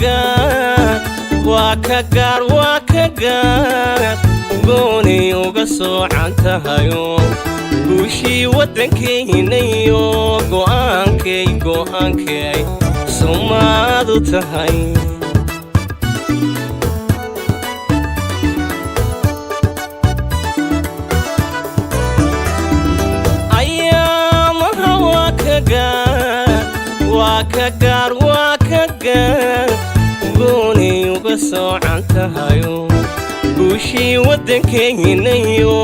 Gaar waa ka gaar, waa ka gaar, goonay uga soocan tahayo guushii waddankaynayo go'aankay, go'aankay sumaadu tahay. Ayaamaha waa ka gaar, waa ka gaar, waa ka gaar, goonay uga soocan tahayo guushii waddankaynayo.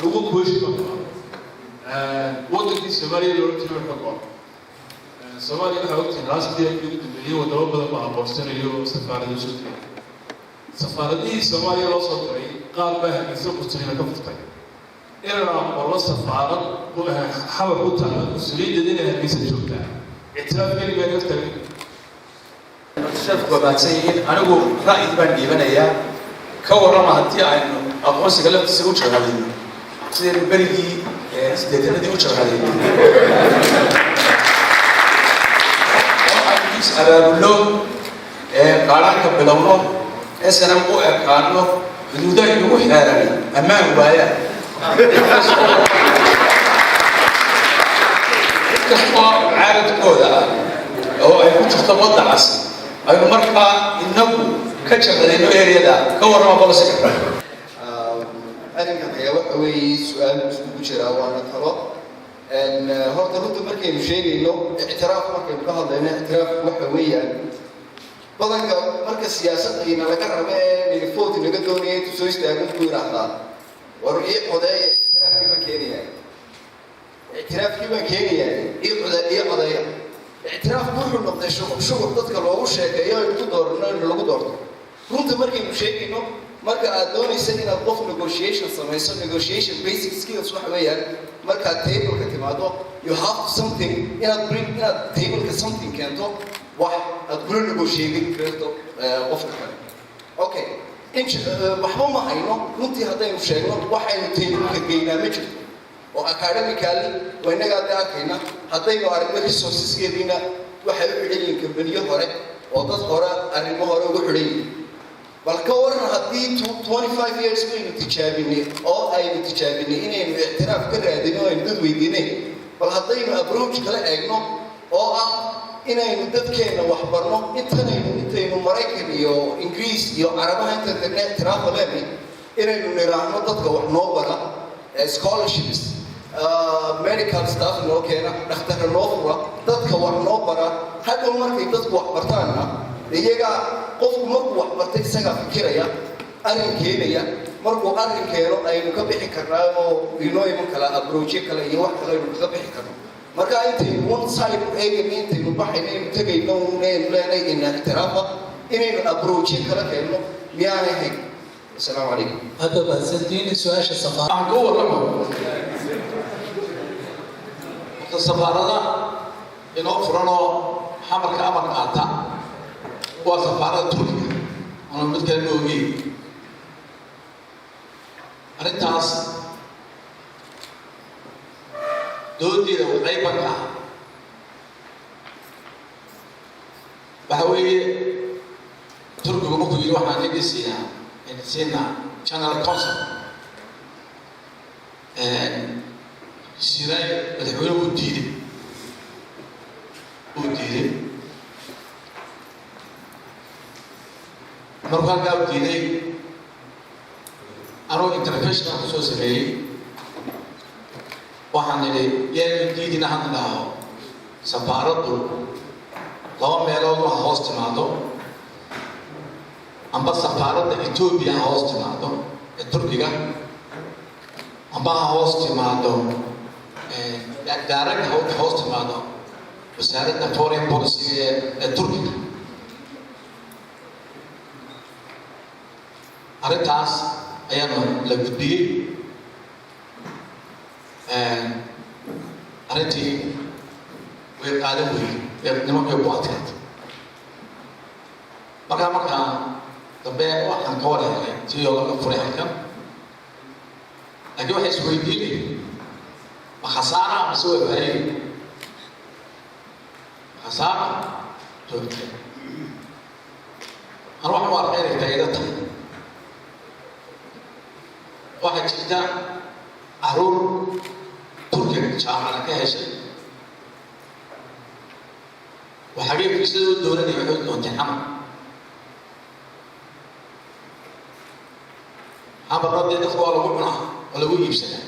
Ugu question wadankii Soomaaliya loola jiro ka go Soomaaliya, waxaa ogtihiin last year ugu dambeeyey wadamo badan baa aqoonsanayo oo safaarado soo diray. Safaaradihii Soomaaliya loo soo diray qaar baa Hargeysa qunsuliyada ka furtay. Inaan aqoonno safaarad Xamar ku taala qunsuliyaddeeda inay Hargeysa joogtaa, ictiraaf keligaa ka tagay. Sheefku waa mahadsan yihiin. Anigu ra'yi baan dhiibanayaa. Ka warrama haddii aynu aqoonsiga laftiisa u jabhadayno sidaynu berigii 80-adii u jabhadaynay, oo aynu is abaabulno, qaadhaanka bilowno, SNM u ekaano, xuduudaha inagu xeerani ammaan waayaan, cid kastoo mucaaradkooda ah oo ay ku jirto badda cas, aynu markaa inagu ka jabhadayno area-da. Ka warrama policy-ga? Arrinkan ayaa waxa weeye su-aal iskugu jiraa, waana talo. Horta runta markaynu sheegayno, ictiraaf markaynu ka hadlayno, ictiraaf waxa weeyaan badanka marka siyaasadayna laga rabo ee nilifoot naga doonaya, intuu soo istaago buu yidhaahdaa, "War ii codeeya, ictiraafkii baan keenayaa, ictiraafkii baan keenayaa, ii code, ii codeeya." Ictiraafku wuxuu noqday shuqul shuqul dadka loogu sheekeeyo aynu ku doorano in lagu doorto. Runta markaynu sheegayno, marka aad doonaysa inaad qof negotiation samayso, negotiation basic skills waxa weeyaan markaad tableka timaado, you have to something inaad bring, inaad tableka something keento, wax aad kula negotiate karto qofka kale. Okay, waxba ma hayno runtii haddaynu sheegno. Waxaynu tableka geynaa ma jirto oo academically waa innagaa de arkayna. Haddaynu aragno resourceskeediina, waxay u xidhan yihiin kambaniyo hore oo dad hore arrimo hore ugu xidhan yihiin. Bal ka waran haddii 25 years baynu tijaabinay oo aynu tijaabinay inaynu ictiraaf ka raadino oo aynu dad weydiinay, bal haddaynu approach kala eegno oo ah inaynu dadkeenna wax barno, intanaynu intaynu Maraykan iyo Ingiriis iyo Carabaha intan tagna ictiraafa leenay, inaynu niraahno dadka wax noo bara, scholarships, medical staff noo keena, dhakhtarra noo fura, dadka wax noo bara. Hadhow markay dadku wax bartaanna, iyagaa qofku markuu wax bartay isagaa fikiraya, arrin keenaya. Markuu arrin keeno aynu ka bixi karnaa oo inoo iman kala approachyo kale iyo wax kale aynu kaga bixi karno. Marka intaynu one side u eegayno, intaynu baxayno, aynu tegayno unaynu leenay ina ictiraafa, inaynu approachyo kala keenno miyaanay hayn? Asalaamu calaykum. Hadda mahadsantiin. Su-aasha safaar. Aan ka warramo horta safaarada inoo furanoo Xamarka amar qaata waa safaarada Turkiga, ama mid kale ma ogeyn. Arrintaas doodeeda qayb baan ka ah. Waxa weeye, Turkigu markuu yidhi waxaan idin siinaa, idin siinaa general council, Siray madaxweynuhu uu diiday, uu diiday. Markuu halkaa u diiday, anuu intervention kusoo sameeyey. Waxaan nidhi yaanu diidina, hadda dhaho safaaraddu laba meelood ha hoos timaado, amba safaaradda Etoobiya ha hoos timaado ee Turkiga, amba ha hoos timaado direct, ha hoos timaado wasaaradda foreign policy ee Turkiga. Arrintaas ayaanu la gudbiyey. Arrintii way qaadan weyey, nimankay ku adkaatay. Markaa dambe waxaan ka war helay si oo laga furay halkan. Laakiin waxay isweydiinaya, ma khasaara mise waa faa'iido? Khasaara joogta anu waxaan u arkaa inay faa'iido tahay. Waxaa jirta caruur Turkiga jaamacada ka heshay. Waxagee fiisada u dooranaya? Waxay u doontay Xamar. Xamarna dee dadka waa lagu cunaa oo lagu iibsadaa.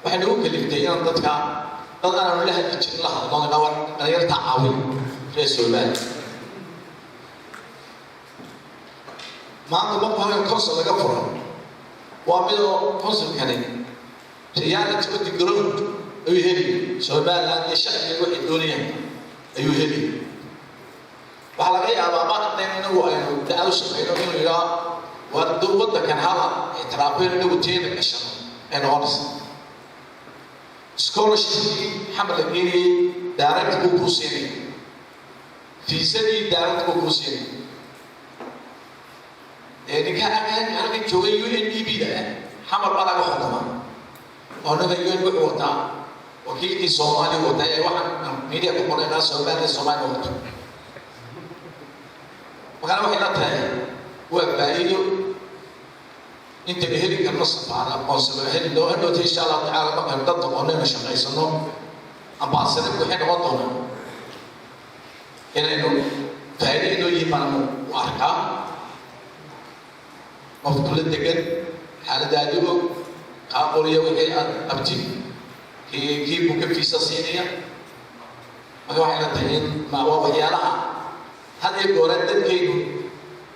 Waxay nagu kaliftay inaan dadka, dad aanu la hadli jirin, la hadlo, war dhalinyarta caawin reer Soomaaliya. Maanta marka hore consul laga furo waa midoo consulkani reality of the ground ayuu heli, Somaliland iyo shacbiga waxay doonayaan ayuu heli. Waxaa laga yaabaa ma in inagu aynu dacal u shaqeyno inuu yidhaa, war waddankan hala ictiraafo, inagu teena gashano ay noqonaysa. Scholarshipkii Xamar la geenayay direct buu kuu siinay, fiisadii direct buu kuu siinay. Ninka halkan joogay UNDP da ah, Xamar baa laga xukumaa oo ninka UN wuxuu wataa wakiilkii Soomaaliya wataa ee waxaan media ku qoraynaa Soomaaliya, Soomaaliya wato. Markaana waxay la tahay waa faa'iido intaynu heli karno safaara aqoonsado heli loo hadhowta, insha Allahu tacaala, markaynu dad noqono, inu shaqaysano, ambassador waxay noqon doonaa inaynu faa'iido inoo yihiin baan u arkaa. Qof kula degan, xaaladaadi og, kaa qoriya wixii aad qabtid, kii buu ka fiisa siinaya. Marka waxay la tahay in waa waxyaalaha had iyo goore dadkaynu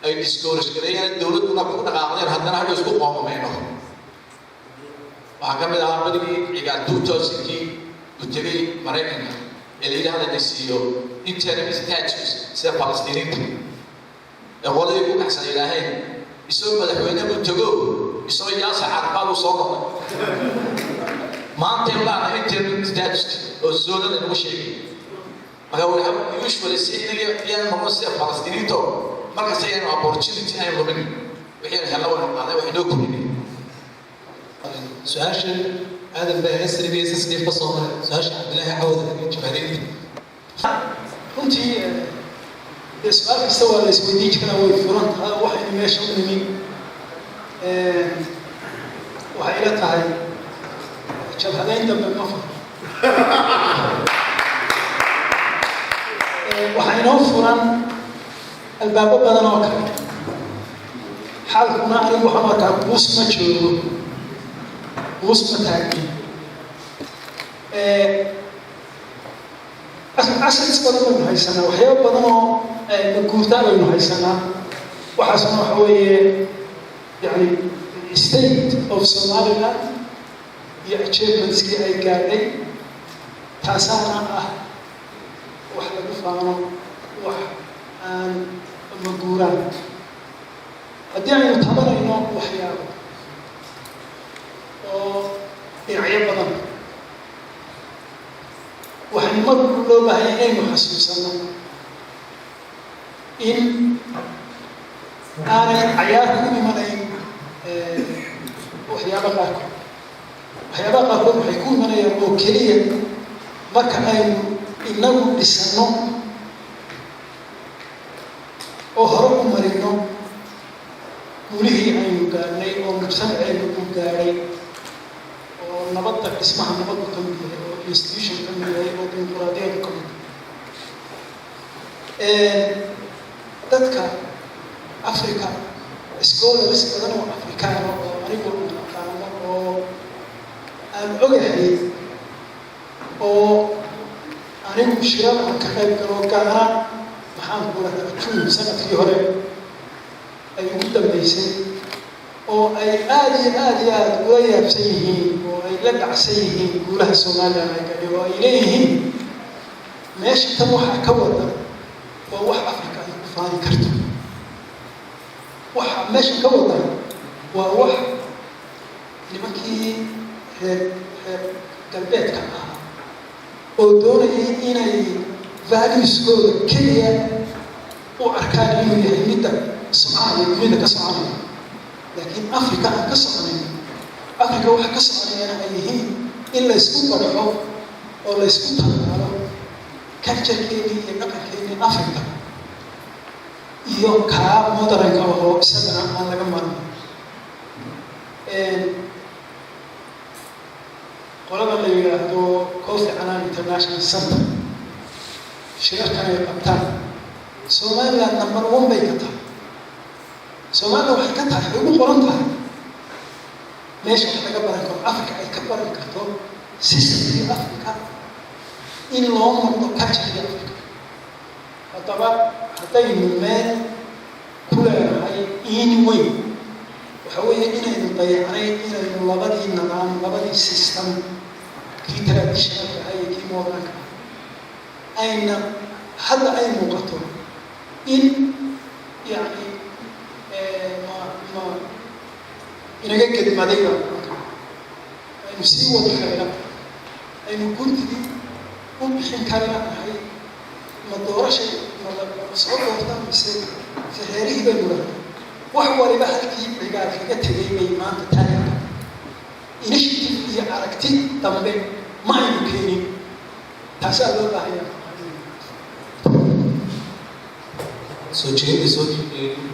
ay discourage gareeyaan, dowladduna ku dhaqaaqdeen, haddana hadhow isku qoomamayno. Waxaa ka mid ahaa berigii Cigaal 2000kii uu tegey Maraykanka ee la yidhi hadda siiyo interim status sida Falastiiniinta, ee qoladii ku kacsan yidhaaheen, isagoo madaxweyne buu tego, isagoo Yaasir Carafaad uu soo noqday. Maanta laana interim status oo zoonada nagu sheegay. Marka usually si inaga yaan noqon sida Falastiiniinto, markasta yaynu opportunity aynu lumin, wixii helna waynu qaaday, waxay noo kordhinay. Su-aashan Aadan baa SNB SSDF ka soo maray. Su-aasha Cabdilaahi Cawda jabhadeynta. Runtii dee su-aal kasta waa la isweydiin karaa, way furan tahay. Waxaynu meesha u nimin waxay ila tahay jabhadayn dambe ma furo. Waxaa inoo furan albaabo badan oo kale. Xaalkuna anigu waxaan arkaa quus ma joogo, quus ma taagnin. Assets badan baynu haysanaa, waxyaaba badan oo maguurtaa baynu haysanaa. Waxaasna waxa weeye yani state of Somaliland iyo achievementskii ay gaadhay, taasaana ah wax lagu faano, wax aan maguuraan. Haddii aynu tabanayno waxyaabo oo dhinacyo badan, waxaynu mar loo baahanya inaynu xasuusano in aanay cayaar ku imanayn waxyaaba qaarkood. Waxyaabaha qaarkood waxay ku imanayaan oo keliya marka aynu inagu dhisano oo hore u marino guulihii aynu gaadhnay oo mujtamaceenu uu gaadhay, oo nabadda, dhismaha nabaddu ka mid yahay, oo institution ka mid yahay, oo dimuquraadiyadu ka mid yahay. Dadka Africa, scholars badan oo Afrikaana oo anigu aan aqaano oo aan ogahay oo anigu shirar aan ka qayb galo gaana, maxaan ku rahaa, June sanadkii hore ay ugu dambeysay, oo ay aada iyo aada iyo aada ula yaabsan yihiin oo ay la dhacsan yihiin guulaha Somaliland ay gaadhay, oo ay leeyihiin meesha tan waxaa ka wada waa wax Africa ay ku faani karto. Waxa meesha ka wada waa wax nimankii reer galbeedka ahaa oo doonayay inay valueskooda keliya u arkaan inuu yahay midda soconaya, dunida ka soconaya, laakiin Africa aan ka soconayn. Africa waxa ka soconayana ay yihiin in laysku barxo oo laysku tallaalo culturekeenii iyo dhaqankeenii Africa iyo kaa modernka oo isagana aan laga maarmin. Qolada la yidhaahdo Kofi Annan International Center, shirarkan ay qabtaan, Somaliland number one bay ka tahay. Somaliland waxay ka tahay, waxay ugu qoran tahay meesha wax laga baran karo, Africa ay ka baran karto systemkii Africa in loo noqdo culturekii Africa. Haddaba haddaynu meel ku leenahay in weyn, waxa weeye inaynu dayacnay inaynu labadii nidaam, labadii system, kii traditionalka ah iyo kii modernka ah, ayna hadda ay muuqato in yani ma inaga gedmaday baa aynu sii wadi karayna, aynu gurdigii u bixin karina ahay. Ma doorashay ma soo doortaa mise fereerihii baynu lahay? Wax waliba halkii Cigaal kaga tegay bay maanta taaganka. Initiative iyo aragti dambe ma aynu keenin, taasaa loo baahanya. Soo jeedinta soo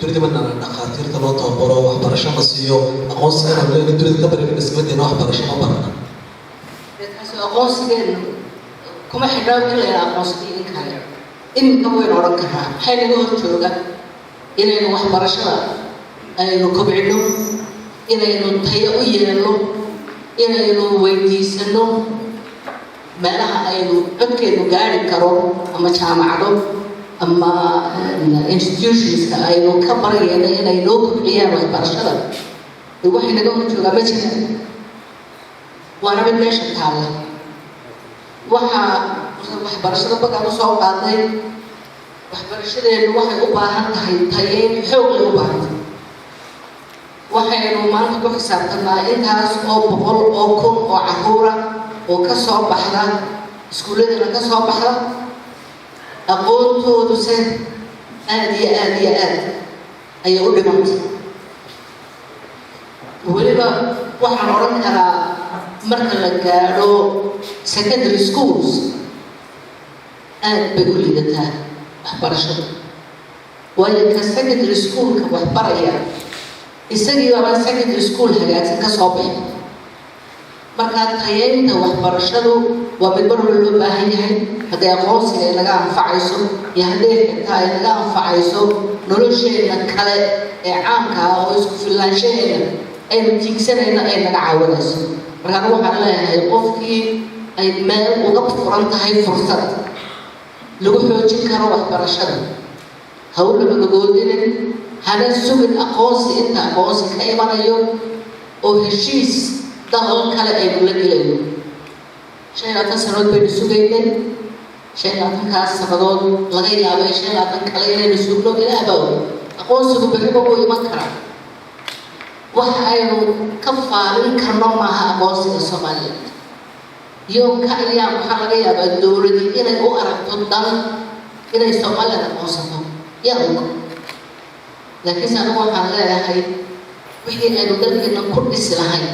dunida banaan, dhakhaatiirta loo tababaro, waxbarasho la siiyo, aqoonsigan aan leena dunida ka barin, iskabadeena waxbarasho ma barana. Taasi aqoonsigeenu kuma xidho in la yidhaha aqoonsadiyo in kale. Iminka waynu odhan karaa, maxay naga hor jooga inaynu waxbarashada aynu kobcino, inaynu tayo u yeelno, inaynu weydiisano meelaha aynu codkeenu gaari karo, ama jaamacado ama institutionska aynu ka baryayno inay noo kobciyaan waxbarashada? Waxay naga hor joogaa ma jiraan, waana mid meesha taalla. Waxaa waxbarashada bagaan usoo qaadnay, waxbarashadeenu waxay u baahan tahay tayeyn xoog lay u baahan tahay. Waxaynu maanta ku xisaabtanaa intaas oo boqol oo kun oo caruura oo ka soo baxda iskuulladana ka soo baxda, aqoontooduse aada iyo aada iyo aad ayay u dhimantay. Weliba waxaan odhan karaa, marka la gaadho secondary schools, aad bay u liidataa waxbarashadu, waayo ka secondary schoolka waxbaraya isagii baaba secondary school hagaagsan ka soo bixi. Markaa tayeynta waxbarashadu waa mid mar walba loo baahan yahay, hadday aqoonsiga ay naga anfacayso iyo hadday xitaa ay naga anfacayso nolosheena kale ee caamka ah oo isku filaanshaheena aynu tiigsanayno ay naga caawinayso. Marka anigu waxaan leeyahay, qofkii ay meel uga furan tahay fursad lagu xoojin karo waxbarashada, ha u labalagoodinin, hana sugin aqoonsi inta aqoonsi ka imanayo oo heshiis dalal kale aynu la gelayno. 25 sanadood baynu sugaynay. 25-kaas sannadood laga yaabay 25 kale inaynu sugno. Ilaah baa og, aqoonsigu berriba wuu iman karaa. Waxa aynu ka faalin karno maaha aqoonsiga Soomaaliya yoomka ayaa waxaa laga yaabaa dowladii inay u aragto dan inay Somaliland aqoonsato, yaa og. Laakiinse anigu waxaan leeyahay, wixii aynu dalkeena ku dhisi lahayn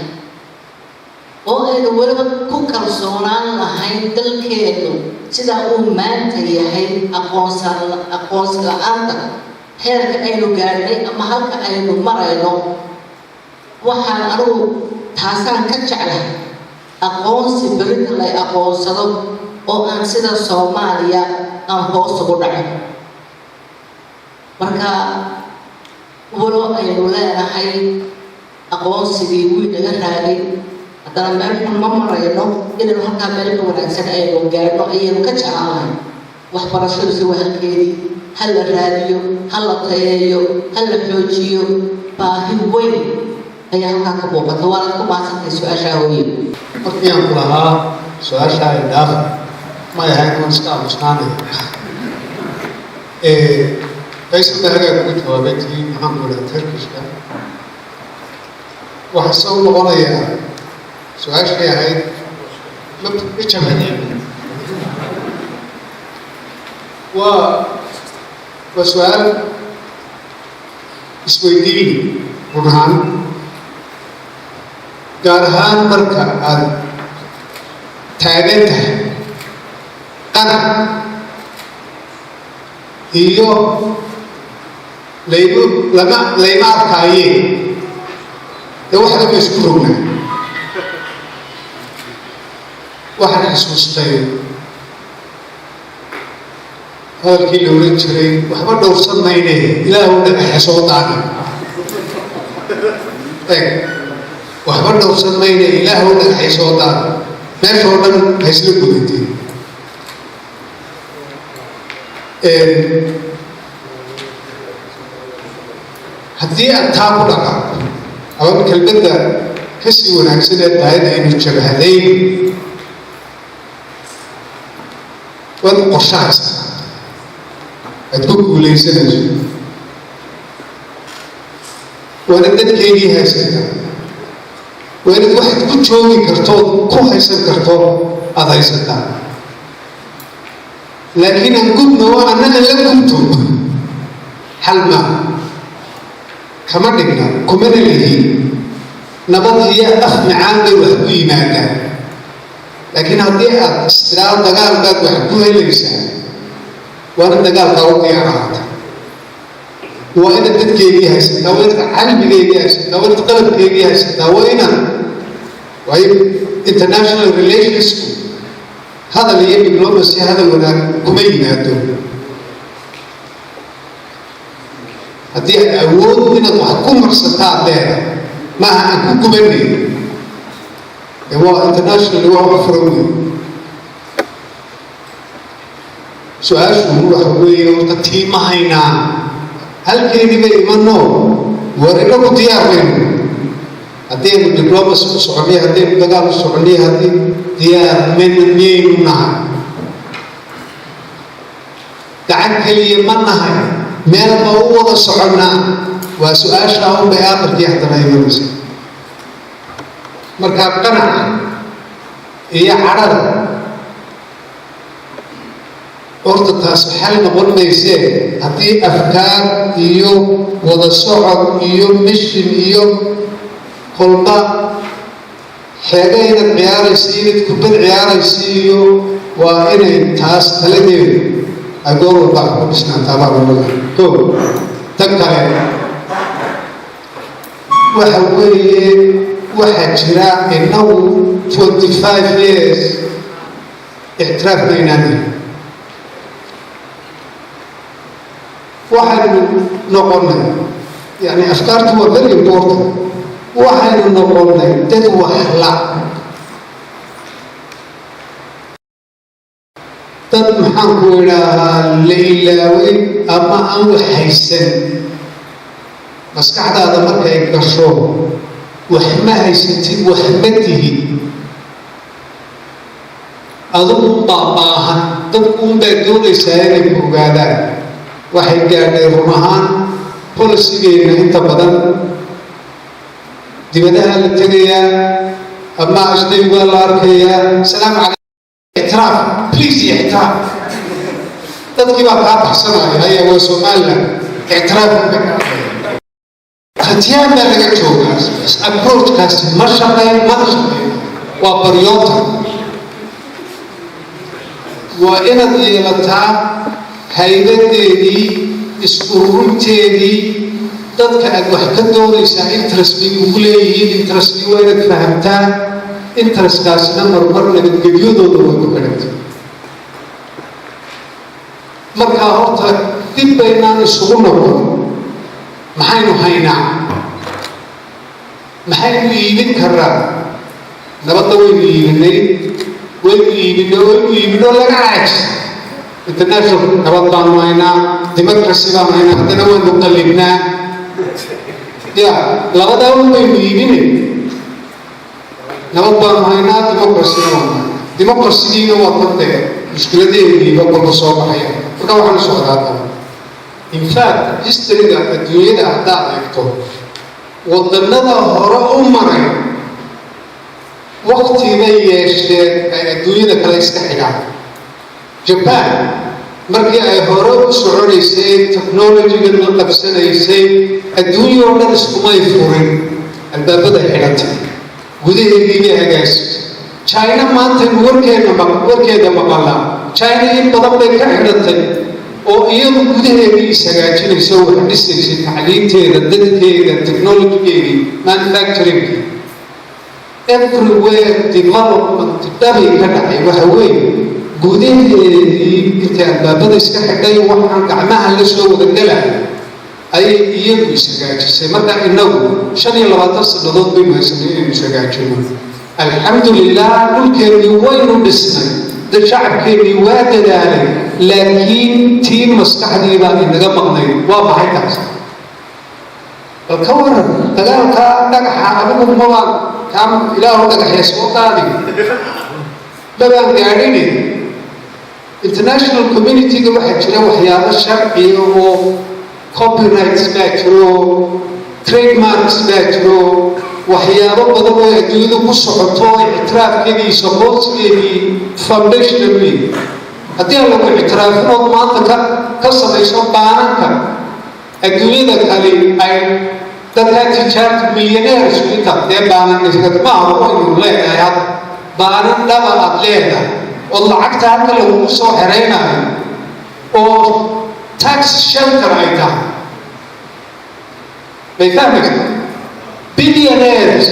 oo aynu weliba ku kalsoonaan lahayn dalkeennu sidaa uu maanta yahay, aqoonsan aqoonsi la-aanta heerka aynu gaadhnay ama halka aynu marayno, waxaan anigu taasaan ka jeclahay aqoonsi berita lay aqoonsado oo aan sida Soomaaliya aan hoos ugu dhaco. Marka walo aynu leenahay aqoonsigii wii naga raagay, haddana meel xun ma marayno. Inaynu halkaa meel ka wanaagsan aynu gaadhno ayaynu ka jeclaanahay. Waxbarashadu si waa halkeedii, ha la raadiyo, ha la tayeeyo, ha la xoojiyo. Baahi weyn ayaa halkaa ka muuqata. Waanaad ku mahadsantahay su-aashaa, hooye. Markii aan ku lahaa su-aasha ay dhaaf may ahayd, waan iska aamusnaanaya. Faysal baa hagaag ugu jawaabay tii, maxaan ku idhaha, Turkishka. Waxaa se u noqonayaa su-aashay ahayd ma jabhadeen. Waa su-aal isweydiin. Run ahaan Gaar ahaan marka aad taagan tahay qanac iyo laygu lama layma arkaaye, dee waxba ma isku rognaa. Waxaan xasuustay hadalkii la oran jiray: "Waxba dhowrsan mayne, Ilaahu dhagaxa soo daadi." Eeg, waxba dhowrsan mayne, Ilaahu dhagaxay soo daadi. Meesha oo dhan ha isla gudatay. Haddii aad taa ku dhaqaaqo ama kelmadda kasii wanaagsan ee tahayd aynu jabhadayn, waad qorshahaysaa aad ku guulaysanayso, waana dadkeygii haysataa, waa inaad waxaad ku joogi karto, ku haysan karto aada haysataa. Laakiin aan gubno oo annaga la gubto xal maaha, kama dhigna, kumana lihin. Nabad iyo af macaan bay wax ku yimaadaan, laakiin haddii aad istiraal dagaal baad wax ku helaysaa, waa in dagaalkaa u diyaar ahaata, waa inaad dadkeegii haysataa, waa inaad calmigeegii haysataa, waa inaad qalabkeegii haysataa, waa inaad, waayo international relationsku hadal iyo diplomacy, hadal wanaag kuma yimaado. Haddii aad awood inaad wax ku marsataa aad leedahay, maaha aan ku gubanay, ee waa international, waa wax furan wey. Su-aashu waxa weeye, horta tii ma haynaa? Halkeedii bay imano. War, inagu diyaar mayno. Haddaynu diplomacy u soconay, haddaynu dagaal u soconay, haddii diyaar mayna, miyaynu nahay? Gacan keliya ma nahay? Meel ma u wada soconnaa? Waa su-aashaa unbay aakhirkii haddana imanaysa. Markaa qanaca iyo cadhada horta taas xal noqon maysee. Haddii afkaar iyo wada socod iyo mission iyo kolba xeega inaad ciyaaraysa, inaad kubad ciyaaraysa, iyo waa inay taas taladeedu ay goor walba ku dhisnaataa baa looga ko. Tan kale waxa weeye, waxaa jira innagu 25 years ictiraaf maynaan helin. Waxaynu noqonnay, yani afkaartu waa very important, waxaynu noqonnay dad waxla, dad, maxaan ku idhaahaa, la ilaaway ama aan wax haysan. Maskaxdaada markay gasho wax ma haysatid, wax ma tihid, adigu unbaa baahan, dadku unbaa doonaysaa inay ku ogaadaan. Waxay gaadhay run ahaan policygeenna inta badan dibadaha la tegayaa ama ajnabigaa la arkayaa: "Salaamu calaykum, ictiraaf please, ictiraaf." Dadkii baa kaa baxsanaya: "Haya, waa Somaliland, ictiraaf unbay ka hadlaya." Khatiyaan baa laga joogaa. Approachkaasi ma shaqeyn, mana shaqeyn, waa baryoota. Waa inaad yeelataa haybadeedii, is-ururinteedii. Dadka aad wax ka doonaysaa interest bay kugu leeyihiin, interestkii waa inaad fahamtaa. Interestkaasina marmar nabadgelyadooda way ku xidhantay. Markaa horta dib baynaan isugu noqon. Maxaynu haynaa? Maxaynu iibin karaa? Nabadda waynu iibinay, waynu iibinay, waynu iibinoo laga caajis. International nabad baanu haynaa, democracy baanu haynaa, haddana waynu qallibnaa. Ya labadaa un baynu iibinay: nabad baanu haynaa, democracyna waanu haynaa. Democracygiina waa tan dee mushkiladeediiba kolba soo baxaya. Marka waxaanu socdaa daba, in fact, historyga adduunyada haddaad eegto, wadannada hore u maray wakti bay yeesheen ay adduunyada kale iska xigaan. Japan markii ay hore u soconaysay, technologyga la qabsanaysay, adduunya oo dhan iskumay furin, albaabaday xidhatay. Gudaheedii bay hagaajisay. China maantaynu warkeena warkeeda maqalnaa. China in badan bay ka xidhatay oo iyadu gudaheedii ishagaajinaysa, wax dhisaysay, tacliinteeda, dadkeeda, technologygeedii, manufacturingkii, everywhere development dhabay ka dhacay. Waxa weeye, gudaheedii intay albaabada iska xidhay, waxaan gacmaha la soo wada gelaya ayay iyagu ishagaajisay. Marka inagu 25 sannadood baynu haysanay inaynu ishagaajino. Alxamdulilah, dhulkeennii waynu dhisnay, dad shacabkeennii waa dadaalay, laakiin tii maskaxdii baa inaga maqnay. Waa maxay taas? Bal ka waran dagaalka dhagaxa? Adigu mabaan kaa ilaahu dhagaxya soo qaadi babaan gaadhine. International community-ga waxaa jira waxyaabo sharciya oo copyrights baa jiro, trademarks baa jiro, waxyaabo badan oo adduunyadu ku socoto. Ictiraafkeedii, aqoonsigeedii foundational wey. Haddii aan lagu ictiraafin ood maanta ka samayso baananka adduunyada kale, ay dadkaa tijaarta millionaires inta dee baanan maaha waynu leenahay hadda baanan dhaba aad leedahay ood lacagta halka lagugu soo xeraynayo oo tax shelter ay tahay, may fahmaysa? Billionaires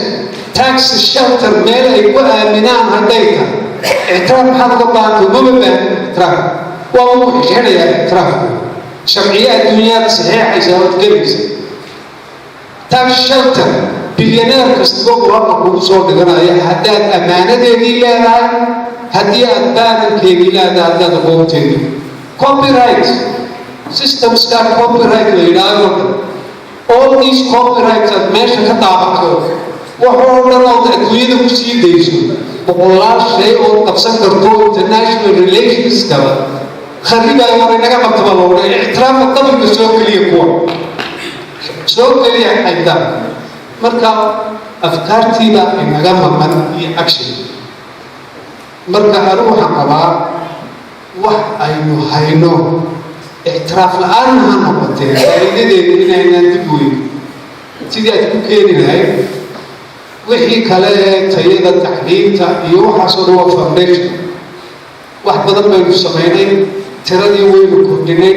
tax shelter meel ay ku aaminaan hadday tahay, ictiraaf maxaad uga baahantay? Umama baahan ictiraaf, waa ugu xixinayaa ictiraafku. Sharciyo adduunyaad saxiixaysa ood gelaysa tax shelter, billionaire kastaba uu halka kugu soo dhiganaya haddaad ammaanadeedii leedahay, haddii aad baanankeedii leedahay, haddaad aqoonteedii. Copyright systemska, copyright la yidhaahdo dhan, all these copyrights aad meesha ka daabacdo, wax oo dhan ood adduunyada ku sii dayso, boqolaal shay ood qabsan karto international relationskaba kharibaa war inaga qabtaba looga ictiraafka qabilka soo geliya, kuwa soo geliya xayda. Marka afkaartiiba inaga maqan iyo action. Marka anigu waxaan qabaa wax aynu hayno, ictiraaf la-aan ha noqotee, faa'iidadeedu inaynaan dib weyn sidii aad ku keeni lahayd. Wixii kale ee tayada tacliinta iyo waxaasoo dhan waa foundation. Wax badan baynu samaynay, tiradii waynu kordhinay,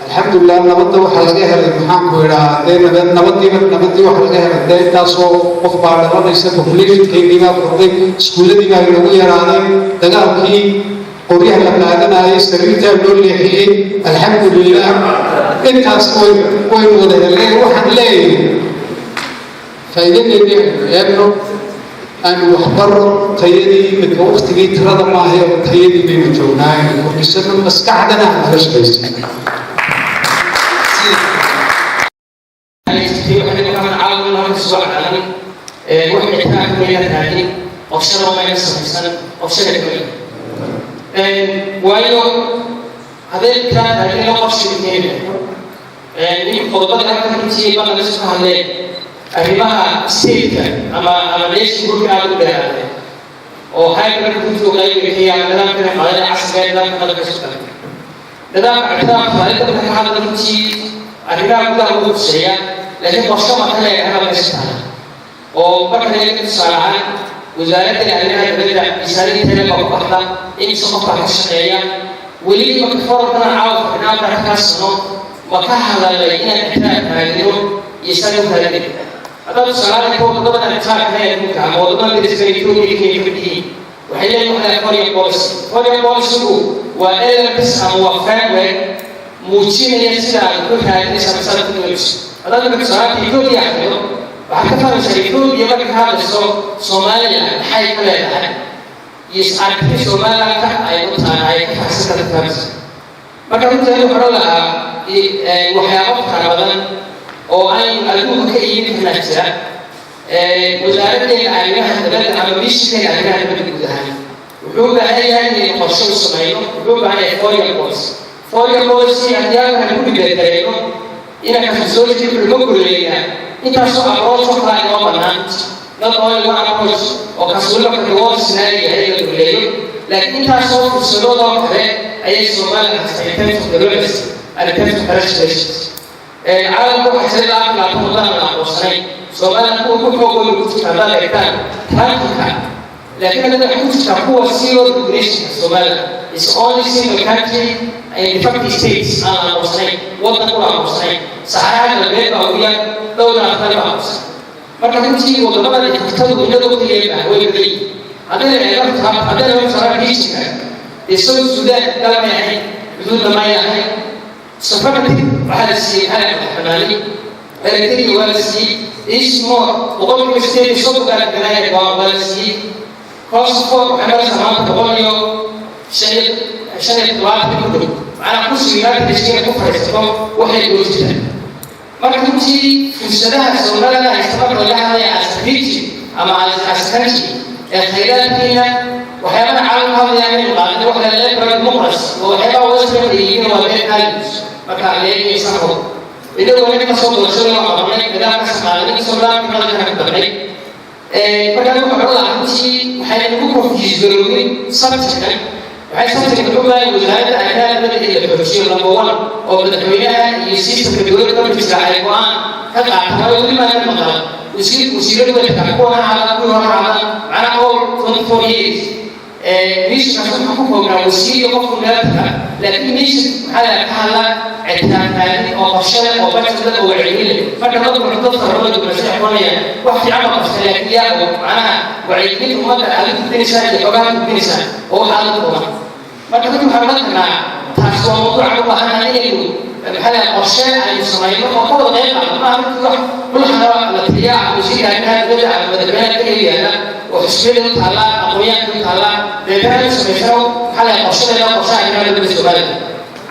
alxamdulilah. Nabadda waxaa laga helay, maxaanku idhaa, dee nabad nabadiiba nabadii waxa laga helay dee intaasoo qof baa dhalanaysa, populationkeennii baa kordhay, iskuulladii baa inagu yaraaday, dagaalkii qoryaha la qaadanayay sariirtaa loo leexiyey, alxamdulilah. Intaas way waynu wada helnay. Waxaan leeyahay, faa'iidadeedii aynu eegno, aynu waxbaro tayadii. Iminka waktigii tirada maahay oo tayadii baynu joognaa. Aynu kordhisano, maskaxdana aan naga shaqaysin. Wax ictiraaf mayna raadin, qofshana mayna samaysan, qofshana kamid waayo hadday ictiraaf raadin loo qof shirkeena in qodobada halka runtii baa laga soo hadleen arrimaha stateka ama nationhoodka aada u dheeraadeen oo hybrid runtii qayb ka nidaamka qadada casriga, nidaamka qalabka soo kale, nidaamka ictiraafka inta marka ka hadla runtii arrimaha gudaha ugu huseeya, laakiin qorsho ma ka leeyahay meesha taala oo marka laga tusaale ahaan wasaaradda arrimaha dibadda miisaaniyadteeda baa ku baxda, imise qofbaa ka shaqeeya weli. Marka forumkana caawa fadhinaa marka kaa sano ma ka hadalay inaan ictiraaf raadino iyo saan u raadin? Haddaad tusaalaha ka wadamada ictiraafka ee adduunka ama wadamada dariska Ethiopia, Kenya ka mid yihiin, waxay leeyihin waxa la foreign policy. Foreign policy-gu waa elements ama waa framework muujinaya sida aad ku raadinaysa masaad ku doonayso. Haddaad marka tusaalaha Ethiopia akhrido, waxaad ka fahmaysaa Ethiopia marka ka hadlayso Soomaaliya maxay ka leedahay iyo aragtida Somaliland ay u tahay ay ka faxsan karta fahmaysa. Marka runtii anigu odhan lahaa waxyaabo fara badan oo aynu adduunka ka iibin karnaa jira. Wasaaraddeena arrimaha dibadda ama mishinkeena arrimaha dibadda guud ahaan wuxuu u baahan yahay inaynu qorshe u samayno. Wuxuu u baahan yahay foreign policy. Foreign policy haddii halkan ku dhibeedareyno inaan kasoo jirno ma gureynaa intaasoo approach oo kale inoo bannaan, not only one approach oo kaas weliba ka reward scenario yahay la gureeyo, laakiin intaasoo fursadood oo kale ayay Soomaaliya haystaa in terms of diplomacy and in terms of international relations. Caalamka waxaa jira ilaa 24 waddan aan aqoonsanayn. Somaliland kuwa ku xoog weyn ku jirta haddaad eegtaan rankingka, laakiin haddana waxay ku jirtaa kuwa zero recognition. Somaliland is only single country in the 50 states aan la aqoonsanayn, waddan kula aqoonsanayn. Saxaraha Galbeed baa ugu yar, dhowr afar baa aqoonsan. Marka runtii wadamada de factadu inadoo keliya way badan yihiin. Haddayna eego, haddayna eego regionka, dee South Sudan dalamay ahayn, xuduudna may ahayn. Sovereignty waxaa la siiyey maxaa madaxbanaani. Eritrea waa la siiyey. East Timor 138% baa deganaya, waa la siiyey. Kosovo waxay maraysaa maanta 175 ku dhow, macnaa kursiga United Nations ku fadhiisato waxay dhow jirtaan. Marka runtii fursadaha Soomaalida haysta marka laga hadlaya as a region ama as a country ee khayraadkeena, waxyaabaha caalamka hadlayaan inaynu qaadano waxa la liberal democracy oo waxyaabaha Western yihiin waa been values. Marka la eegayo saxo, inagoo nin kasoo doorashada waa qabanay, nidaamkaas qaadanay, kasoo nidaamka qaranka ka darnay. Marka anigu waxaan lahaa runtii waxay nagu confuse garoobin subject-kan. Waxay subject u baahan wasaaradda arrimaha dibadda in la xoojiyo, number one, oo madaxweynaha iyo systemka dowladda ka jirta ay go'aan ka qaataan. Waayo weli maanan maqal wasiir, wasiiradu way tagaa, kuwa ha ahaadaan, kuwii hore ha ahaadaan, macnaha all 24 years missionkaas wuxuu ku koobnaa wasiir iyo qofku meel taga, laakiin mission maxaa la ka hadlaa ictiraaf raadin oo qorshe leh oo budget leh oo wacyigelin leh. Marka dadku wuxuu dad fara badan diblomaasiya aqoonaya wax fiican ba qabtay, laakiin yaa og macnaha wacyigelinta ummadda aad u gudbinaysaa iyo xogaha gudbinaysaa oo waxaa la kooban. Marka dadku waxaan oran karnaa taas waa mawduuca u baahanahay inaynu maxaa la qorshe aynu samayno oo ka wada qayb qaadano. Maaha markii wax dhulxana la tiriyaa ama wasiirka arrimaha dibadda ama madaxweynaha keliya yaalla oo xisbiyada u taallaa, aqoonyahanka u taallaa, deetana aynu samaysano maxaa la qorshadeena, qorshaha arrimaha dibadda Soomaaliya.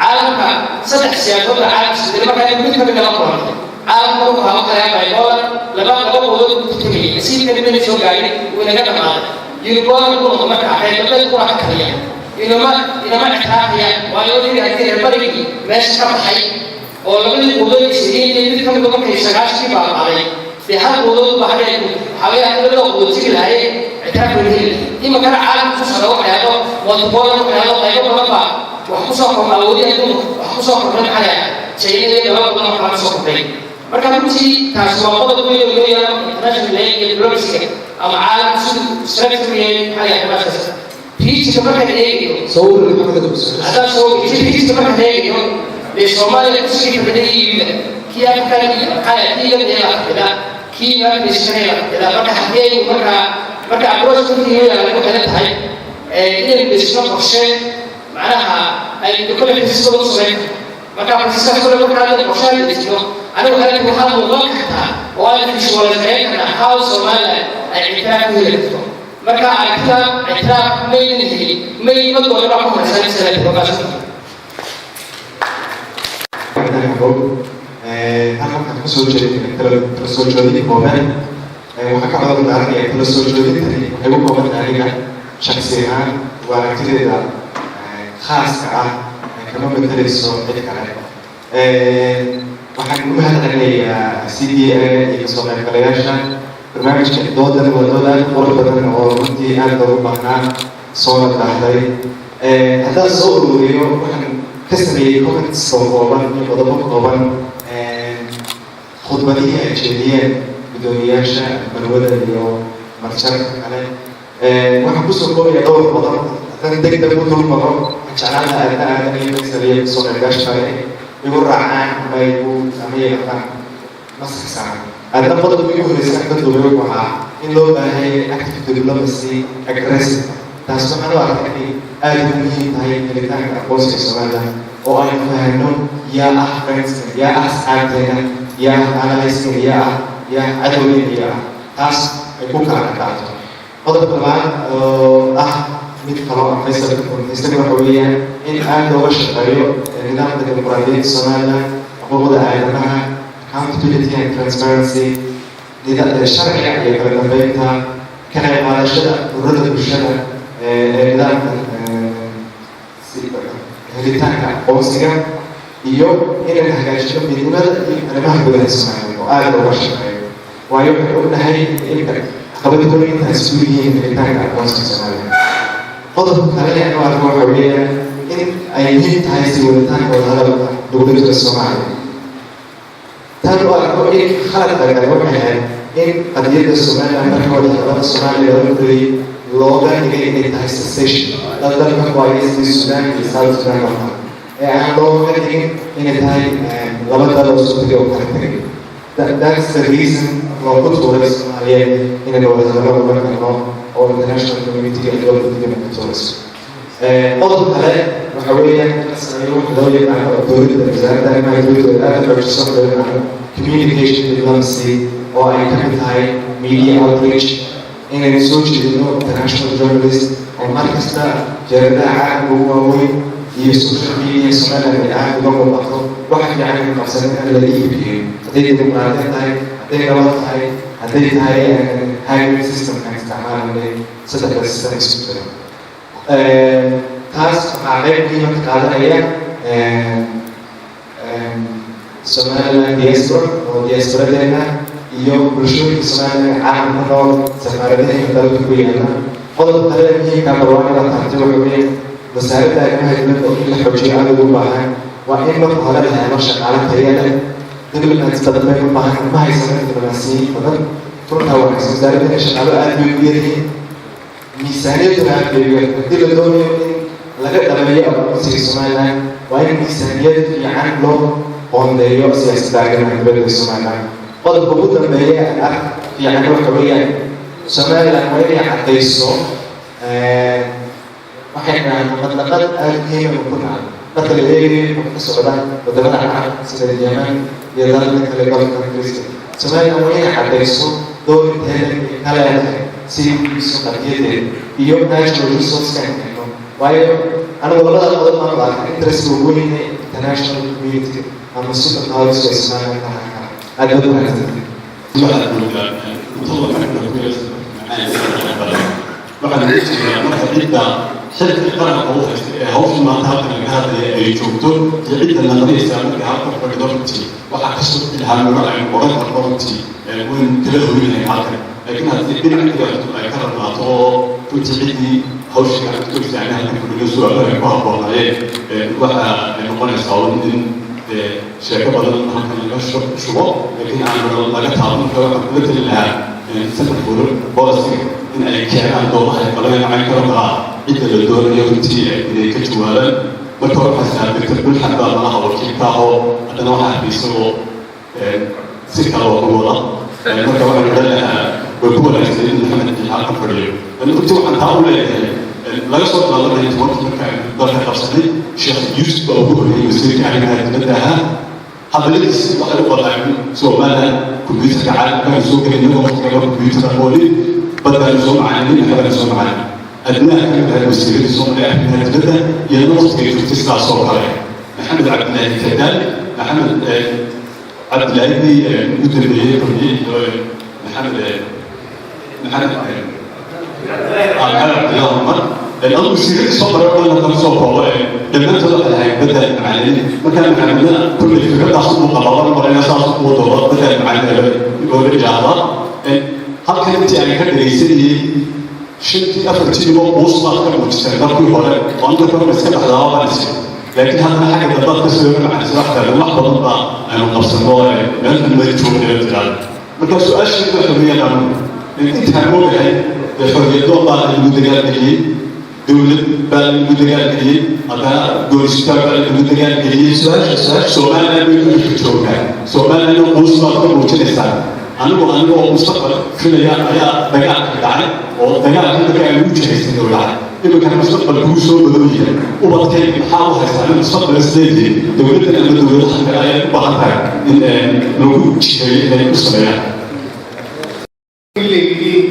Caalamka saddex siyaasadood baa caalamka isbedelay. Marka aynu mid kamid la kulantay, caalamka wuxuu ahaa waxa laga bipolar, laba quwadood ku tartamayay. Nasiibka midna soo gaarin, wuu inaga dhamaaday. Unipolar ku noqdo, marka reer galbeed kuna ka kaliya inama ictiraafayaan, waayo yidhi haddii reer barigii meesha ka baxay oo labadii quwadood isdiin mid ka mida markay 90kii baabaaday, dee hal quwadood baa hadheen. Waxaa laga yaabaa labada quwadood tigi lahaayeen ictiraaf wayna heli lahayd. Imakana caalamka ku socda waxyaabo multipolar, waxyaabo qaybo badan baa wax kusoo kordha, awoodii adduunka wax kusoo kordhay, maxaa la China iyo dalal badan oo kala kusoo kordhay. Marka runtii taasi waa qodob weyn oo loo yaalo international iyo diplomacy ama caalamka siduu structure yahay, maxaa la yidhahdaa regionka markaan eegayo. Haddaan soo regionka markaan eegayo, dee Soomaaliya kursigii fadhiday EU-da, kii African maxaa kii igad la fadhida, kii United Nations la fadhida. Marka xagee marka approach runtii lagu xiran tahay inaynu dhisno qorshe, macnaha aynu kole xisiskooda u samayn. Marka xisiskaas kole marka hadda qorshaha la dejiyo, anigu waxay waxaa muuqan kartaa oo aan visualize karnaa how Somaliland ay ictiraaf ku heli karto. Marka aragtida ictiraaf maynan helin, may ma doona baa ku horeysan sanadka. Halkan waxaan kasoo jeedin tala soo jeedin kooban. Waxaan ka codan daaranaya tala soo jeedintani waxay u kooban tahay aniga shaksi ahaan, waa aragtideeda khaaska ah, kama matalayso cid kale. Waxaan ugu mahad celinayaa CDA iyo kasoo qaybgalayaasha barnaamijka. Doodan waa dood aad u qurux badan oo runtii aad loogu baahnaa, soona daahday. Haddaan soo ururiyo, waxaan ka sameeyey comments oo kooban iyo qodobo kooban khudbadihii ay jeediyeen guddoomiyaasha balwada iyo marjarka kale. Waxaan kusoo koobaya dhowr qodob. Haddaan deg deg u dul maro, waxaan jeclaan lahaa aadna aadan iyo Faysal iyo kasoo qaybgaasha kale igu raacaan ama igu ama yaqaan masaxsaan. Aadna qodobka ugu horeysa ka duubay wuxuu ahaa in loo baahayay active diplomacy aggressive. Taas waxaan u arkay inay aada u muhiim tahay helitaanka aqoonsiga Somaliland, oo aynu fahanno yaa ah friendska, yaa ah asxaabteena, yaa ah allieskeena, yaa cadowgeena, yaa ah taas ay ku kala cadaato. Qodobka labaad oo ah mid kaloo ah Faysal isaga waxa weeyaan in aada looga shaqeeyo nidaamka dimuqraadiyadda Somaliland, xuquuqda aadamaha, accountability and transparency, sharciga iyo kala dambeynta, ka qayb qaadashada ururada bulshada ee nidaamka helitaanka aqoonsiga, iyo inaan hagaajino midnimada iyo arrimaha gudaha Soomaaliya oo aada looga shaqeeyo, waayo waxay ognahay inka caqabad weyn intaas ku yihiin helitaanka aqoonsiga Soomaaliya. Qodobka kale aan u arko waxa weeyaan in ay muhiim tahay sii waditaanka wadahadalka dowladda Soomaaliya. Tan u arko in khalad la galay waxay ahayd in In qadiyadda Somaliland marka wada hadalada Soomaaliya loo mudayay looga dhigay inay tahay secession, dad dalka ku haya sidii Sudan iyo South Sudan oo kale, ee aan looga dhigin inay tahay laba dal oo isku tegay oo kala tegay. That's the reason loogu tuuray Soomaaliya inay wada hadallo uga karno oo international community ay dowladda dibadda ku tuurayso. Qodob kale waxa weeyaan in la sameeyo waxa loo yaqaano oo dowladda, wasaaradda arrimaha dibadda aad u xoojiso waxa loo yaqaano communication diplomacy, oo ay ka mid tahay media outreach, inaynu soo jeedino international journalist oo mar kasta jaridadaha caalamka ugu waaweyn iyo social media Somaliland ay aad uga muuqato. Waxa fiican in qabsanin in la iibiyo, hadday dimuqraadiyad tahay, hadday nabad tahay, hadday tahay hybrid systemkan isticmaalanay, saddexda system isku jira. Taas waxaa qayb muhiima ka qaadanaya Somaliland diaspora oo diasporadeena iyo bulshooyinka Somaliland caalamka ku nool, safaaradaheena dalka ku yaala. Qodob kale muhiimka barwaan la taabtay waxa weeye wasaaradda arrimaha dibadda in la xoojiyo aad ugu baahan. Waa in marka hore la helo shaqaale tayo leh. Diplomats badan bay u baahan, ma haysano diblomaasiyiin badan. Runtaa wanaagsan, wasaaradda shaqaalo aad bay ugu yaryihiin, miisaaniyadduna aad bay ugu yartahay. Haddii la doonayo in laga dhameeyo aqoonsiga Somaliland, waa in miisaaniyad fiican loo qoondeeyo siyaasadda arrimaha dibadda ee Somaliland. Qodobka ugu dambeeya ah fiican waxa weeyaan Somaliland waa inay caddayso, waxay dhahaan madlaqad aada muhiima ku tahay marka la eegayo waxa ka socda wadamada carabta sida Yemen iyo dalalka kale, gobolka Ingiriiska. Somaliland waa inay caddayso door inteeda ka leedahay si iibiso qadiyadeeda iyo natural resource-ka hayno, waayo anigu labada qodob baan u arkay interest ugu weyn ee international community ama super powers ee Somaliland ka lahaan kara. Aad baad u mahadsantahay. Waxaad moodaa cuntada waxaan uga jeedaa marka cidda xilka qaranka u haysta ee hawsha maanta halkan laga hadlaya ay joogto iyo cidda naqdiyaysa markay halkan fadhido, runtii waxaa kasoo bixi lahaa noola aynu odhan karno runtii waynu kala hoynahay halkan. Laakiin haddii dhinac kale ay ka rabnaato oo runtii ciddii hawsha gacanta ku fiican halkan fadhido su-aalo ay ku habboonaayeen, waxa ay noqonaysaa in sheeko badan halkan laga shubo, laakiin aan laga taaban karo. Waxaan kula talin lahaa center for policy in ay keenaan doodaha ay qabanayaan caynkan oo kalaa, cidda la doonayo runtii inay ka jawaabaan. Marka hore waxaa istaa Doctor Bulxan baa malaha wakiilka ahoo, haddana waxaa arkay isagoo si kale wax u wada. Marka waxaan odhan lahaa way ku wanaagsan in Maxamed Biixi halkan fadhiyo. Runtii waxaan taa u leeyahay, laga soo bilaabo 19-kii markaan dalka qabsanay, Sheekh Yuusuf baa ugu horreeyey wasiirka arrimaha dibadda ahaa. Hadalladiisi waxay u badaan Somaliland computerka caalamkaanu soo gelin, inagoo waqtiga computer aqoonin, baddaanu soo macaaninin, waxbaanu soo macaanin. Adnaha ka mid ahay wasiiradii Soomaaliya arrimaha dibadda, iyadana waqtigay joogtay sidaas oo kale. Maxamed Cabdilaahi kadalik, Maxamed Cabdilaahidii ugu dambeeyey kulmiye iyo Maxamed Cabdillahi Cumar, adigu wasiiradii soo maray oo dhan haddana soo koobo, dhammaantood waxay ahayd badda macalimiin. Markaa Maxamedna kulley fikradaas uu qabaa marayna saas uu doodo badda macalimiin oo la idhaahdaa. Halkan intii aan ka dhegaysanayey shantii afartiiba quus baad ka muujiseen markii hore oo marka hore iska baxdaa baan is, laakiin haddana xagga dambaad ka soo macanaysa wax kale, wax badan baa aynu qabsano, meel may joognayo tiraada. Marka su-aasheedu waxa weeyaan, intaan moogahay dee xorriyadoon baa lagu dagaalgeliyey, dowlad baa lagu dagaalgeliyey, haddana goonistaan baa lagu dagaalgeliyey. Somaliland bay imika joogaan, Somalilandna quus baad ka muujinaysaa. Anigoo mustaqbal filaya ayaa dagaalka dhacay, oo dagaalka marka aan ugu jihaysan oo dhacay, iminkana mustaqbalka wuu soo madow yahay. Ubadkayga maxaa u haystaa in mustaqbal isleeyihiin dowladdan ama dowladaha kale ayay u baahan tahay in lagu jiheeyo inay u sameeyaan? Leeyihiin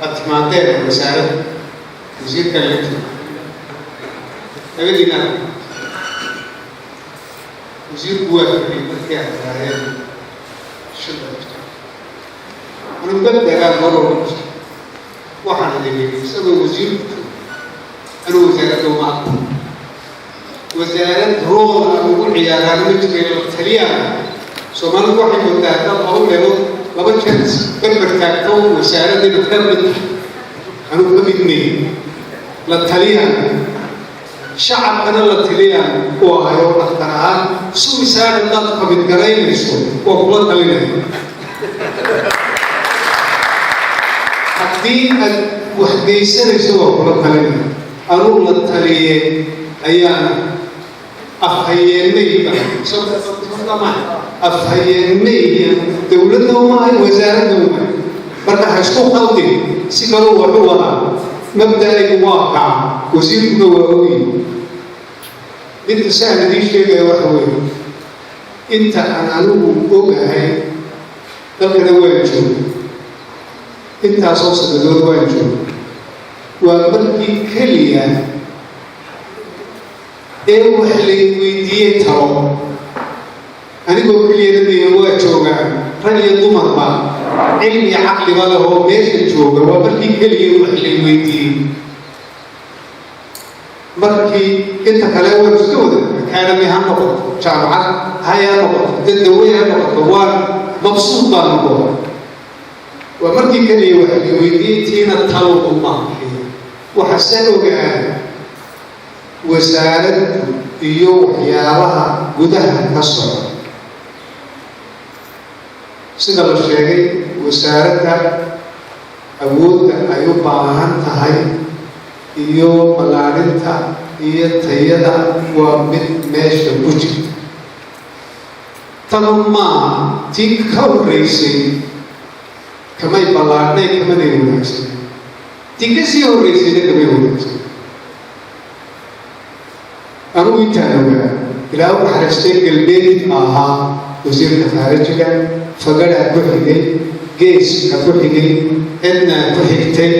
aad timaadeen wasaaradda, wasiirka la joogo labadiina. Wasiirku waa fahmay markii aad tirahdeen shida jirta. Anigu mabdagaa mar walba ku jira, waxaan idin yidhi isagoo wasiirku joogo, anigu wasaaradda uma aqoon, wasaarad role aan ugu ciyaaraan ma jirin, la taliyaan. Soomaalidu waxay moodaa haddaad laba meelood laba jeer berber taagto wasaaradda inaad ka mid tahay. Anigu ka mid meey, la taliyaan, shacabkana la taliyaan u ahay oo dhakhtar ahaan suicide haddaad commit garaynayso waa kula talinaya. Haddii aad wax geysanayso, waa kula talinaya. Anuu la taliye ayaana afhayeenmayba afhayeenmay, dowladna umaahay, wasaaradna umaahay. Marka ha isku khaldin, si kaluu wax u wadaa. Mabda'aygu waa kaa, wasiirkuna waa ogi. Midda saan idiin sheegaya waxa weeye, inta aan anigu ogahay, dalkana waan jooga, intaasoo sanadood waan jooga, waa markii keliya ee wax lay weydiiyey talo. Anigoo keliyana miya? Waa joogaa rag iyo dumarba, cilmi iyo caqliba leh oo meesha jooga. Waa markii keliya wax lay weydiiyey. Markii inta kale waan iska wada, academy ha noqoto, jaamacad hay ha noqoto, dadawey ha noqoto, waan mabsuud baan noqon. Waa markii keliya wax lay weydiiyey, tiina talo uma waxa se ogaa wasaaraddu iyo waxyaabaha gudaha ka socda. Sida la sheegay, wasaaradda awoodda ay u baahan tahay iyo ballaarinta iyo tayada waa mid meesha ku jirta. Tanu maaha tii ka horreysay, kamay ballaadhnay, kamanay wanaagsan. Tii ka sii horreysayna kamay wanaagsan. Anugu intaan ogaa, Ilaa u naxariistay, Galbeed ma ahaa wasiirka khaarijiga, Fagaraa ku xigay, Geeska ku xigay, Ednaa ku xigtay,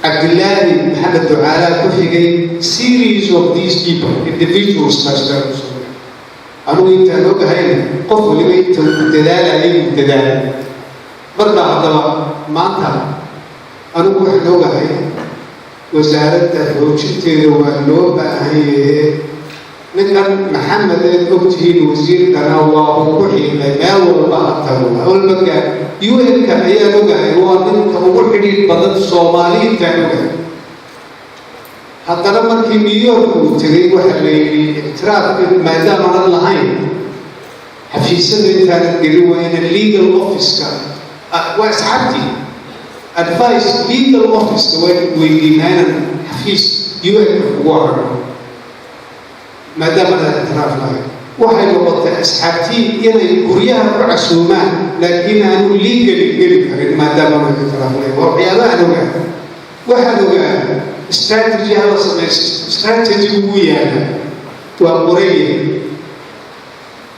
Cabdillaahi Maxamed Ducaalaa ku xigay. Series of these people, individuals kaastaa ku soo. Anugu intaan ogahayna, qof waliba inta uu dadaalayay uu dadaalay. Marka haddaba maanta anigu waxaan ogahay, wasaaradda xoojinteeda waa loo baahan yahe. Ninkan Maxamed eed ogtihiin, wasiirkana, waa uu ku xiiqay meel walba ha tago, walba gaar. UN-ka ayaan ogahay, waa ninka ugu xidhiidh badan Soomaali intaan ogahay. Haddana markii New York uu tegay, waxaa la yidhi, ictiraaf maadaamaanad lahayn, xafiisyada intaanad gelin waa ina legal officeka, waa asxaabtii, advice legal officeka waa weydiinaa inaan xafiis UN-ka kugu aragno maadaama aan ictiraaf lahayn. Waxay noqotay asxaabtii inay guryaha ku casuumaan, laakiin aanu legally geli karin maadaama aanu ictiraaf lahayn. Waa waxyaabahaan ogaa. Waxaan ogaa strategy hala samaysto. Strategy wuu yaala, waa qoraya.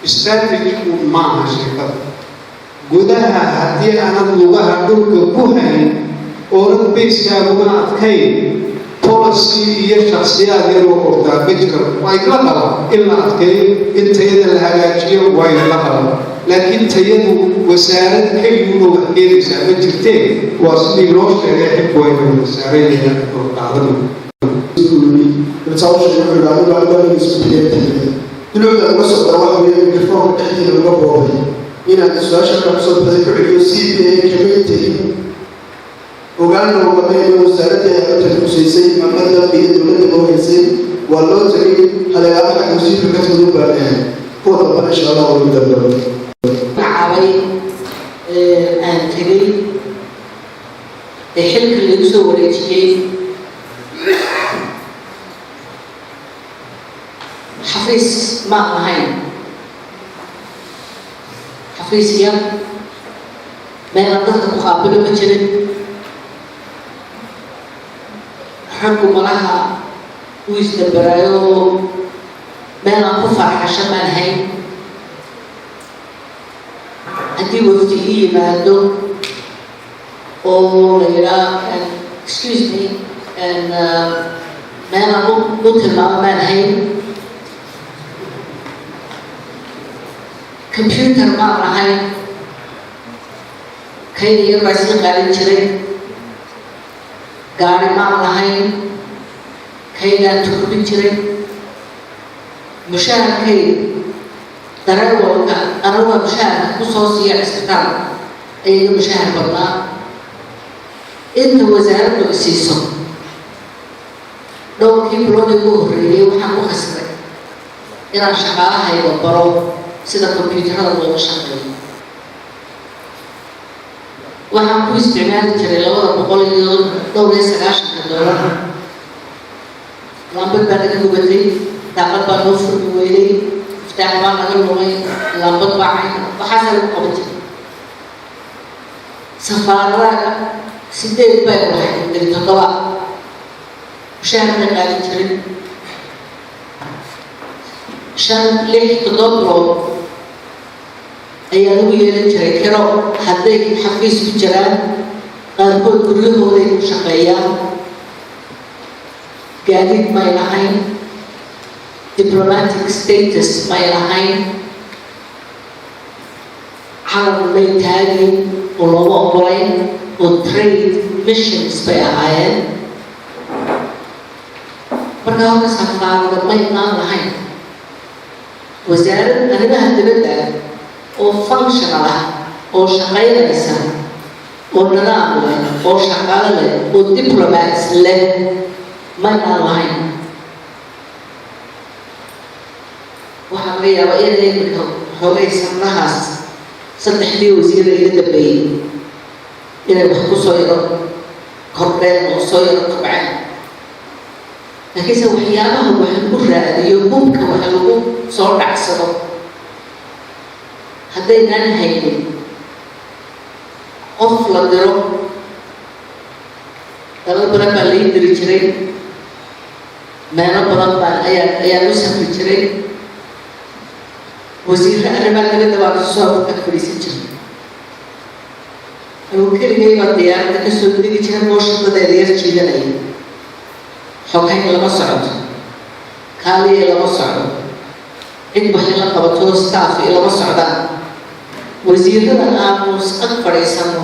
Strategy-gu maaha sheekada gudaha. Haddii aanad lugaha dhulka ku hayn oonad base-kaaguna adkayn, policy iyo shaksiyaad yaroo qortaa ma jiro. Waa idla qaba in la adkeeyo, in tayada la hagaajiyo, waa idla qaba, laakiin tayadu wasaarad keliyuuna wax keenaysaa ma jirtee. Waa sidii loo sheegay, xilku waa inuu wasaaran yahay oo qaadanayo. Dulucda uga socda waxa weeye, mikrofoonka dhexdiina uga boobay inaan su-aasha ka kusoo baxday ku celiyo. CBA kamay tegin, ogaana ugamayno wasaaradda ay arrintan khuseysay ama dalka iyo dowladda loo haysay. Waa loo tegay haleelaama xagga wasiirka ka timid u baanayahay. Kuwa dambana insha Allah ugu dardaro. Magacaabay aan tegay ee xilka lagu soo wareejiyey, xafiis ma ahayn, xafiis yar, meelaan dadka ku qaabilo ma jirin. Xaggu malaha uu isdabaraayo, meelaan ku farxasho maan hayn. Haddii wafdi ii yimaado oo la yidhaa, "Excuse me," meelaan u tilmaamo maan hayn. Computer maan lahayn, kayga yar baa sii qaalin jiray. Gaari maan lahayn, kaygaan turbin jiray. Mushaharkay dareewalka anaga mushaharka kusoo siiya cisbitaalka ayaga mushahar badnaa inta wasaaraddu isiiso. Dhowrkii bilood ugu horreeyey waxaan ku khasbay inaan shaqaalahayga baro sida kombyuutarada looga shaqeeyo. Waxaan ku isticmaali jiray $294. Laambad baa naga gubatay, daaqad baa noo furmi weyday, miftaax baa naga lumay, laambad baa cayn, waxaasaa lagu qaban jiray. Safaaradaha sideed bay lahayd, mid toddoba mushaahar may qaadan jirin. 5, 6, 7 bilood ayaa lagu yeelan jiray kiro hadday xafiis ku jiraan. Qaarkood guryahooday ku shaqeeyaan, gaadiid may lahayn, diplomatic status may lahayn, calan may taagin oo looma ogolayn, oo trade missions bay ahaayeen. Marka horta safaarada may imaan lahayn. Wasaaradda arrimaha dibadda oo functional ah oo shaqaynaysa oo nidaam leh oo shaqaale leh oo diplomats leh maynaan lahayn. Waxaa laga yaabaa inay iminka xoogay sannahaas saddexdii wasiira iga dambeeyey inay wax ku soo yaro kordheen oo soo yaro kobceen, laakiinse waxyaabaha wax lagu raadiyo, hubka wax lagu soo dhacsado, haddaynaan haynin qof la diro. Dalal badan baa lai diri jiray, meelo badan baan ayaa u safri jiray. Wasiirra arrimaha dibadda baan soo ag fadhiisan jiray. Anuu keligay baa diyaaradda kasoo degi jiray oo shaqadeeda yar jiidanaya. Xoghayn lama socoto, kaaliya lama socdo, cid waxay la qabato staff iyo lama socdaan. Wasiirada aanu ag fadhiisano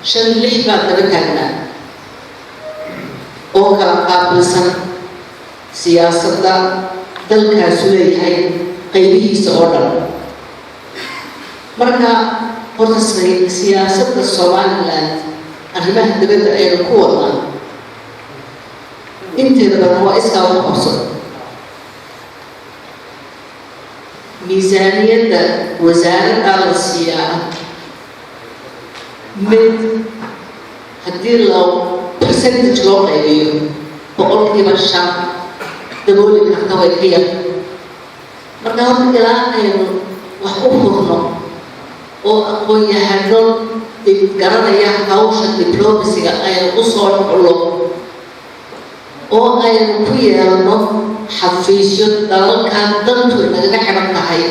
shan, lix baa daba taagnaa oo kala qaabilsan siyaasadda dalkaasu leeyahay qaybihiisa oo dhan. Marka horta siyaasadda Somaliland arrimaha dibadda aynu ku wadnaa inteeda badan waa iskaa wax qabso. Miisaaniyadda wasaaraddaa la siiyaa mid haddii loo percentage loo qaybiyo, 5% dabooli karta, way ka yar. Marka horta ilaa aynu wax u furno oo aqoon-yahano garanaya hawsha diplomacy-ga aynu u soo xullo oo aynu ku yeelno xafiisyo dalalkan dantu nagaga xidhan tahay,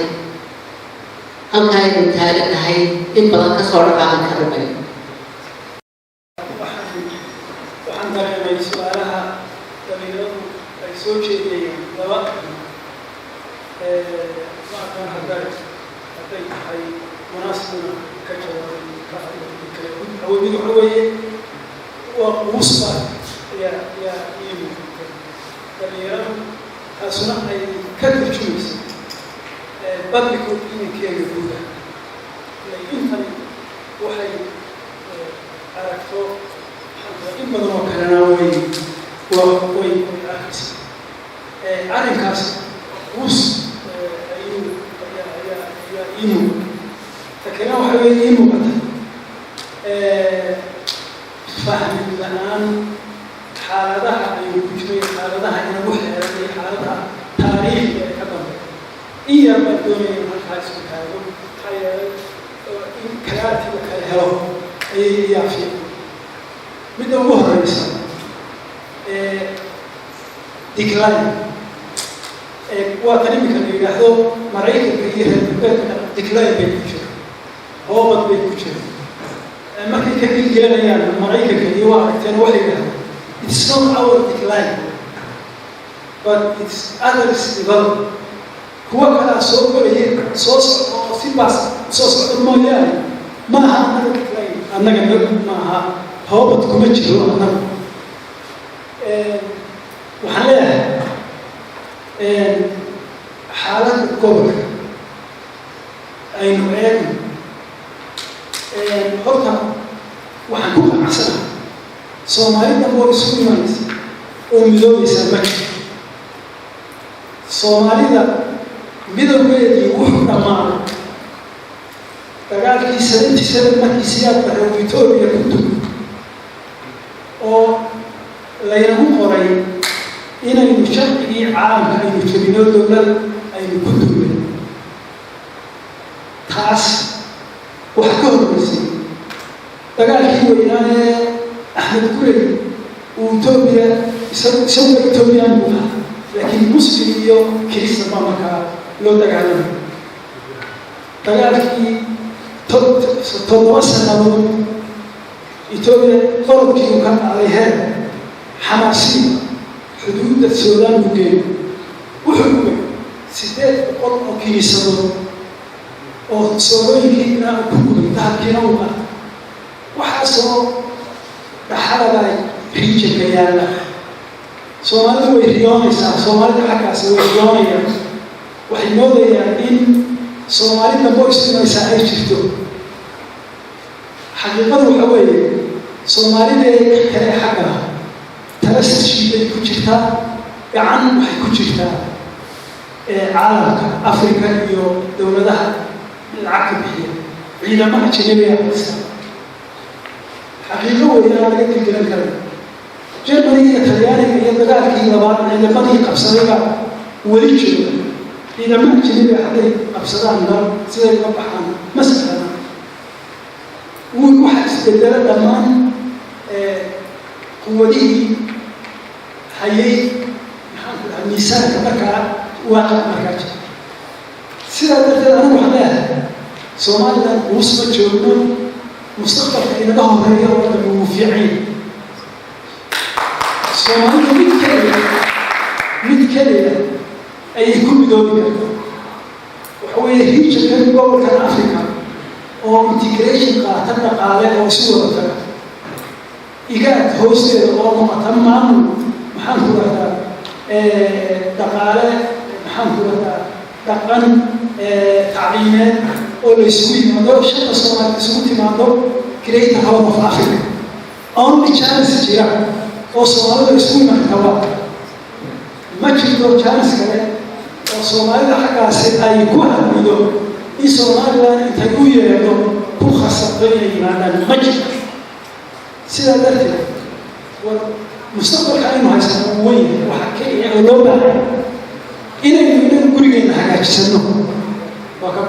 halka aynu taagannahay in badan kasoo dhaqaaqi kari mayo. Waxaan dareemay su-aalaha dhalinyaradu ay soo jeediyayaan laba ma aqoon hadday tahay munaasibna ka jawaabay kale. Mid waxa weeye waa quusba ayaa ii muuqatay dhalinyaradu, taasuna ay ka turjumaysa public opinionkeena guuda. Intani waxay aragto in badan oo kalena way arkaysa arrinkaas. Quus ayuu ayaa ii muuqata. Ta kalena waxa weeye ii muuqata fahmi la-aan xaaladaha aynu ku jiray, xaaladaha inagu xeeran iyo xaaladaha taariikhiga ee ka dambeeya. In yar baan doonaya in halkaa isku taago, maxaa yeelay in clarity la kala helo ayay iyaa fiican. Midda ugu horeysa, decline waa tan imika la yidhaahdo Maraykanka iyo reer galbeedka decline bay ku jiraan, hoobad bay ku jiraan. Markay ka gilgilanayaan Maraykanka iyo waa aragteen, waxay yidhahdaan, "It's not our decline, but it's others development." Kuwa kalaa soo koraya, soo socda oo si baas soo socda mooyaane, ma aha annaga decline, annaga ma aha, hoobad kuma jiro annaga. Waxaan leeyahay xaaladda gobolka aynu eegno. Horta waxaan ku qanacsanahay Soomaalida oo isu imanaysa oo midoobaysaa ma jirto. Soomaalida midowgeedii wuxuu dhammaaday Dagaalkii 77 markii Siyaad Barre uu Etoobiya ku dugay oo laynagu qoray inaynu sharcigii caalamka aynu jebino, dowlad aynu ku dugnay, taas waxaa ka horreysay dagaalkii weynaa ee Axmed Gurey uu Etoobiya, isaguba Ethiopian buu ahaa, laakiin Muslim iyo Kiristan baa markaa loo dagaalamay. Dagaalkii 7 sannadood Etoobiya qorodkii uu ka qaaday heer Xamaasiin xuduudda Suudaan uu geeyo, wuxuu gubay 800 oo kiniisadood oo soorooyinkiina ku gubay, dahabkiina uu qaatay. Waxaasoo dhaxalabaa regionka yaalla. Soomaalidu way riyoonaysaa, Soomaalida xaggaasi way riyoonayaan, waxay moodayaan in Soomaali dambo istimaysaa ay jirto. Xaqiiqadu waxa weeye, Soomaalidee kale xagga talasashii bay ku jirtaa, gacan waxay ku jirtaa caalamka, Africa iyo dowladaha lacag ka bixiya, ciidamaha ajanabiga haysta. Xaqiiqo weeyaan laga gelgelan karayo. Germany iyo Talyaaniga iyo dagaalkii labaad ciidamadii qabsadayba weli jooga. Ciidamaha ajanabiga hadday qabsadaan dal, siday uga baxaan ma sahlana. Waxaa isbedela dhammaan quwadihii hayay, maxaan ku dhahaa, miisaanka markaa waaqac markaa jira. Sidaa darteed anigu waxaan leeyahay, Somaliland quus ma joogno, mustaqbalka inaga horeeya oo dhan wuu fiican yahay. Soomaalidu mid keliya ayay ku midoobi kartaa, waxa weeye regionkan, gobolkan Africa oo integration qaata dhaqaale oo isu wada taga, IGAD hoosteeda oo noqota maamul, maxaan ku rahdaa, dhaqaale, maxaan ku rahdaa, dhaqan, tacliimeed oo la isugu yimaado, shanta Soomaali isugu timaado, Greater Horn of Africa. Only chance jira oo Soomaalida isugu iman karta waa, ma jirto chance kale oo Soomaalida xaggaasi ay ku hadmido in Somaliland intay u yeedho ku khasabto inay yimaadaan, ma jirto. Sidaa darteed war mustaqbalka aynu haysano uu weyn yahay. Waxaa keliya oo loo baahay inaynu inagu gurigeena hagaajisano waa ka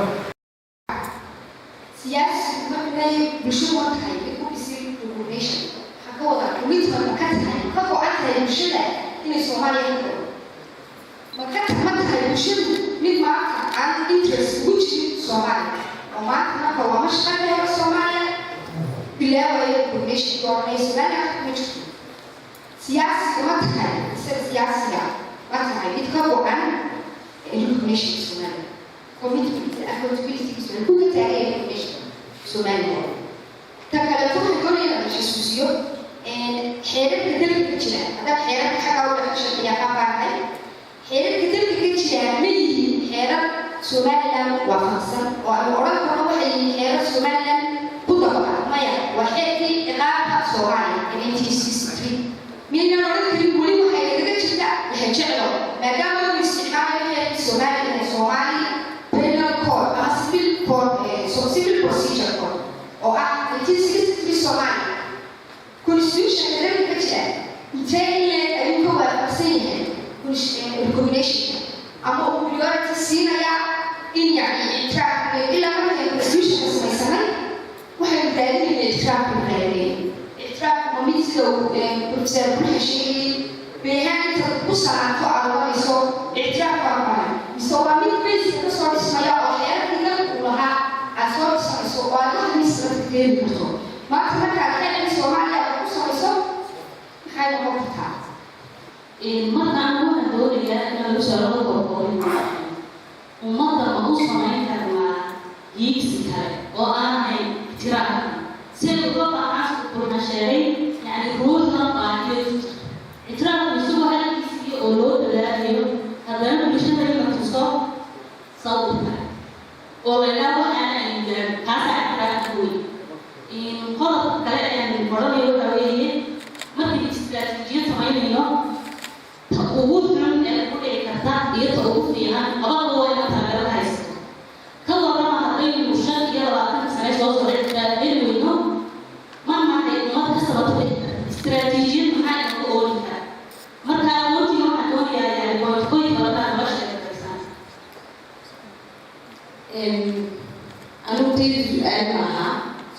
Siyaasi markay bulshadu waa tahay mid ku bisil recognition, waxaa ka wadaa commitment, ma ka tahay, ka go-an tahay bulshada inay Soomaaliya ka go'do? Ma ka ma tahay bulshadu mid maanta aan interest ugu jirin Soomaaliya, oo maanta marka waa ma shaqa ka helo Soomaaliya bilaabayo recognition doonaya Somaliland ma jirto? Siyaasiga ma tahay, isaga siyaasiga ma tahay mid ka go-an recognition Soomaaliya, commitment, accountability ku ka taagaya recognition Somaliland? Ta kaleeto waxaan doonaya inaan xasuusiyo xeerarka dalka ka jira. Haddaad xeerarka xagga u dhex shaqeeya qaanbaanahay, xeerarka dalka ka jira ma yihiin xeerar Somaliland waafaqsan oo aynu odhan karno waxay yihiin xeerar Somaliland ku dabaqa? Maya, waa xeerkii ciqaabta Soomaaliya ee 1963. Miyaynaan odhan karin weli waxay nagaga jirta jeclo, maadaama uu isticmaalayo xeerkii Somaliland ee Somali Penal Code ama Civil Code, Civil Procedure Code oo ah 1963 Soomaaliya constitutionka dalka ka jira? Intee in leeg ayuu ka waafaqsan yahay recognition ama uu priority siinaya in yacni ictiraaf? Ilaa markay constitutionka samaysanay waxaynu raadinayna ictiraafka raadinayna. Ictiraafku ma mid sida uu Professor Bulxa sheegayay beehaan inta ku salaanto aad oranayso ictiraaf baan bahay, mise waa mid base-ka kasoo dhismaya oo xeerarkii dalka uu lahaa aad soo dhisanayso oo aad wax misla keeni karto? Maanta markaad xeerkii Soomaaliya aad ku samayso, maxay noqon kartaa? Markaan waxaan doonayaa in lagu soo laba korkoorin, ummadda ma u samayn karnaa hiigsi kale oo aan ahayn ictiraafka si ay uga baxaan? Burna sheegay, yacni ruuxdan baahiyo jirta ictiraafku isagoo hadalkiisii oo loo dadaalayo, haddana bulshada in la tuso sawir kale oo la yidhaahdo waxaana aynu gaadhin, kaasaa ictiraafka weyn. Qodobka kale aan odhanayo waxa weeye, markaynu istiraatiijiyad samaynayno, ta ugu xun ee ku dhici karta iyo ta ugu fiican labadaba waa inaad taageero ka haysato. Ka warrama haddaynu 25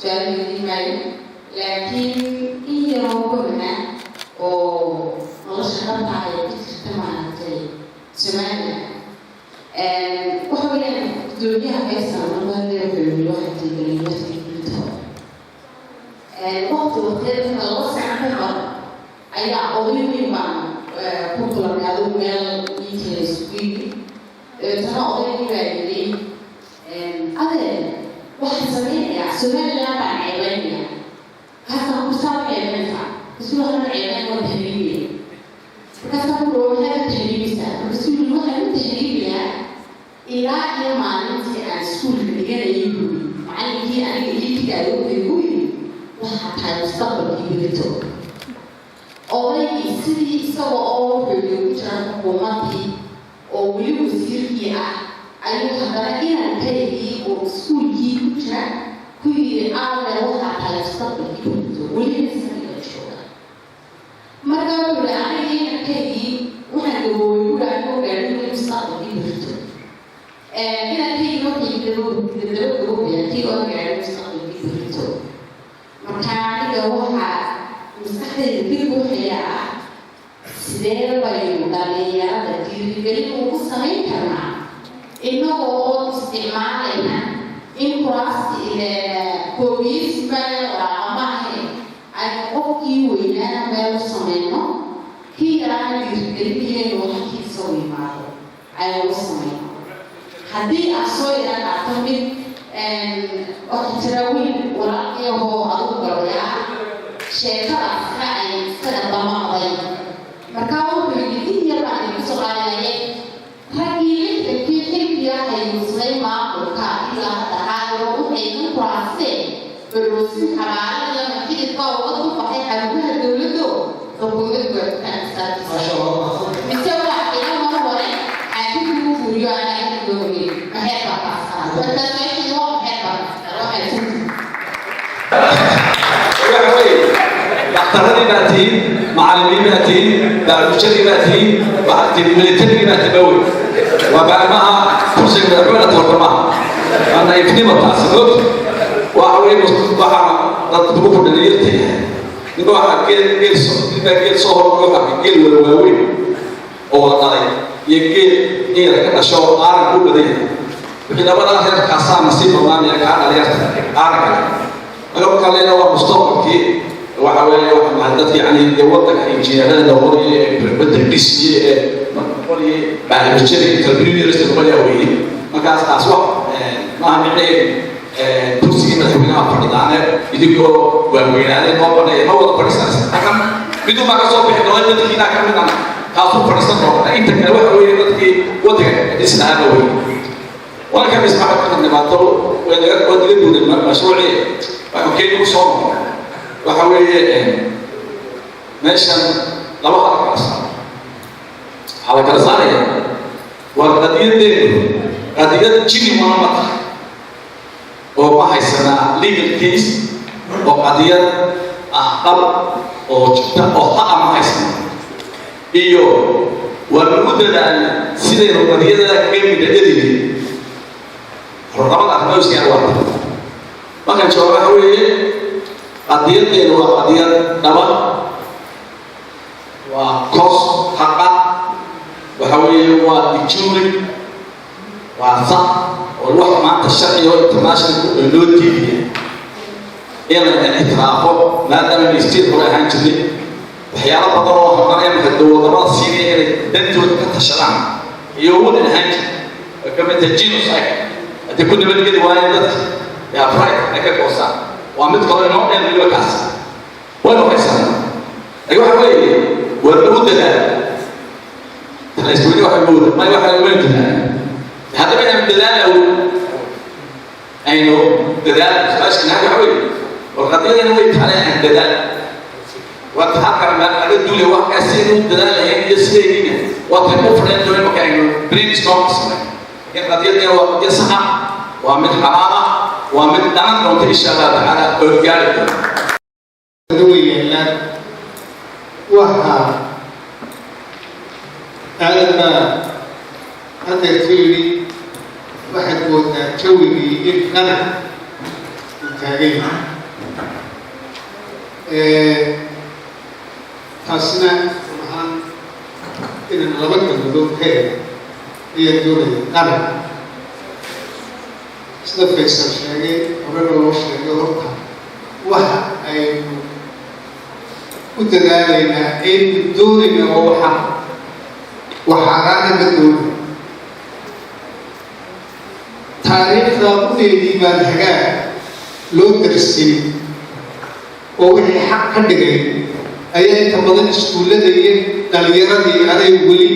Su-aal weydiin maayo, laakiin in yaroo gomana oo nolosha dhabta ah ee ka jirta maaragtay Somaliland waxa weeyaan, gudoomiyaha Faysal marka wuxuu yiri waxaa tiigeliyay waqtigii hore, waqti waqtiyada marka 2 sano ka hor ayaa oday weyn baan ku kulanay, adigu meel meeting la isugu yimi. Dabeetana odaygii baa yidhi, "Adeer, waxaan sameynayaa Somaliland baan ceebeynaya." Kaasaan ku saa ceebeynaysaa? Kasu waxaan ceebeyn waa tahriibaya. Markaasaan ku dhawo, "Maxaad u tahriibaysaa?" Markaasuu yidhi, "Waxaan u tahriibayaa ilaa iyo maalintii aan iskuulka dhiganayay," buuri, "macallinkii aniga ii dhigaayo wuxuu igu yidhi, 'Waxaa tahay mustaqbalkii berito.'" Odaygii sidii isaga oo wuxuu yidhi ku jira xukuumaddii oo weli wasiirkii ah ayuu haddana inankaygii oo iskuulkii ku jira ku yidhi, "Adeer, waxaa tahay mustaqbalkii berito." Welina isagiiba jooga. Marka wuxuu yidhi, "Aniga inankaygii waxaan gaboobay," buuri, "anigoo gaadhin weli mustaqbalkii berito. Inankaygii waxay daba gaboobaya kii oo gaadhin mustaqbalkii berito." Marka aniga waxaa maskaxdayda ka buuxaya ah, sidee baynu dhalinyarada dhiirigelin ugu samayn karnaa innagoo oo isticmaalayna in kuraasti koobiyeysi waraaqa ma ahayn, aynu qofkii weynaana meel u samayno, kii yaraana dhiirigelin inuu halkiisa u yimaado aynu u samayno. Haddii aad soo yara dhacto mid, waxaa jira wiil walaalkayahoo adigu gabayaa sheekadaasna ay isaga damaqday. Markaa wuxuu yidhi, in yar baan idinku soo qaadanaye, raggii 60-kii xilkiga hayuusnay maamulka ilaa hadda xaadiro waxay ka kuraaseen baroosin xabaalo iyo maxididka uga ku baxay xarumaha dowladdo xukuumad waa mise waa xiga mar hore xaakimku u guuriyo anaa inta loo ogey maxay baa. Marka su-aasheedu waa maxay baa waxay Waxa weeye, dhakhtaradii baa tihiin, macallimiin baa tihiin, baarushadii baa tihiin, waxaad tihiin militarigii baa tihiin. Bawey waa baarmaha kursiga madaxweyne toorta maaha, waa naiifnimo taasi moogta. Waxa weeye, waxaa dad lagu kudhaliyarta yahay ninba waxaa geel geel soo ninbaa geel soo hormar, waxaa geel wada waaweyn oo wada dhalay iyo geel in yar ka dhasho oo aaran ku badan yahay. Wixii labadaa reerkaasaa nasiib badnaanaya kaa dhalinyarta aaranka leh. Marka markaan leena waa mustaqbalkii, waxa weeye waxa mahay dadka yani dee waddanka injineerada noqonaya ee waddanka dhisiye ee noqonaya baarlamijyada entrepreneurs noqonaya weeye. Markaas taas wax maaha micnaheedu kursigii madaxweynaha fadhidaane idinkoo waaweynaadeen noo baneeya ma wada fadhiisanaysa. Halkan midun baa ka soo bixi doona dadkiinaa ka mid ah, kaasuu fadhiisan doona. Inta kale waxa weeye dadkii waddanka dhisi lahaaba weeye. Waan ka mismaxa ka dhibaato way naga waa naga duuday mashruucii waxuu Kenya u soo noqon. Waxa weeye, meeshan laba hala kala saaro, waxaa la kala saaraya waa qadiyadeedu qadiyad jini wana ma tahay oo ma haysanaa legal case oo qadiyad ah dhab oo jirta oo xaqa ma haysana, iyo waa lagu dadaal sidaynu qadiyadada kaga midha dhelini. Labada arrimood iskaan waa markaan jawaab. Waxa weeye, qadiyadeenu waa qadiyad dhaba, waa cause xaqa, waxa weeye waa de jure, waa sax oo wax maanta sharci oo international loo diidaya in la ictiraafo maadaama aynu state hore ahaan jirnay. Waxyaalo badan oo haddana imika wadamada siinaya inay dantooda ka tashadaan iyo wadan ahaan jir ay ka mid tahay genocide haddii ku nabadgeli waayeen dadka yaa right ay ka goosaan, waa mid kaloo inoo dheer weliba kaas waynu haysanaa. Laakiin waxa weeye waa lagu dadaala talaisweyne waxa mooda may waxa waynu dadaala. Haddaba inaynu dadaal aynu dadaal su-aasha nahay waxa weeye, war qadiyadana way taale aan dadaal waa halkan laga duulay wax kaa sidaynu u dadaal lahayn iyo sideediina waa tan u fadhiyan doona marka aynu brainstorm samay. Laakiin qadiyadina waa qadiya saxa, waa mid xalaal ah, waa mid dhalan doonta insha Allah tacaala oo gaari doonta. Way yaallaan. Waxaa Aadan baa haddeertu yidhi, waxaad moodaa jawigii in qanac uu taagan yahay. Taasina run ahaan inaan laba kelmadood ka eego ayaan doonaya. Qaran, sida Faysal sheegay, horena loo sheegay, horta waxa aynu u dadaalaynaa, aynu doonaynaa, waa waxa waxaaraana ma doonay. Taariikhda udeedii baan hagaag loo darsin oo wixii xaq ka dhigay ayaa inta badan iskuullada iyo dhalinyaradii anay weli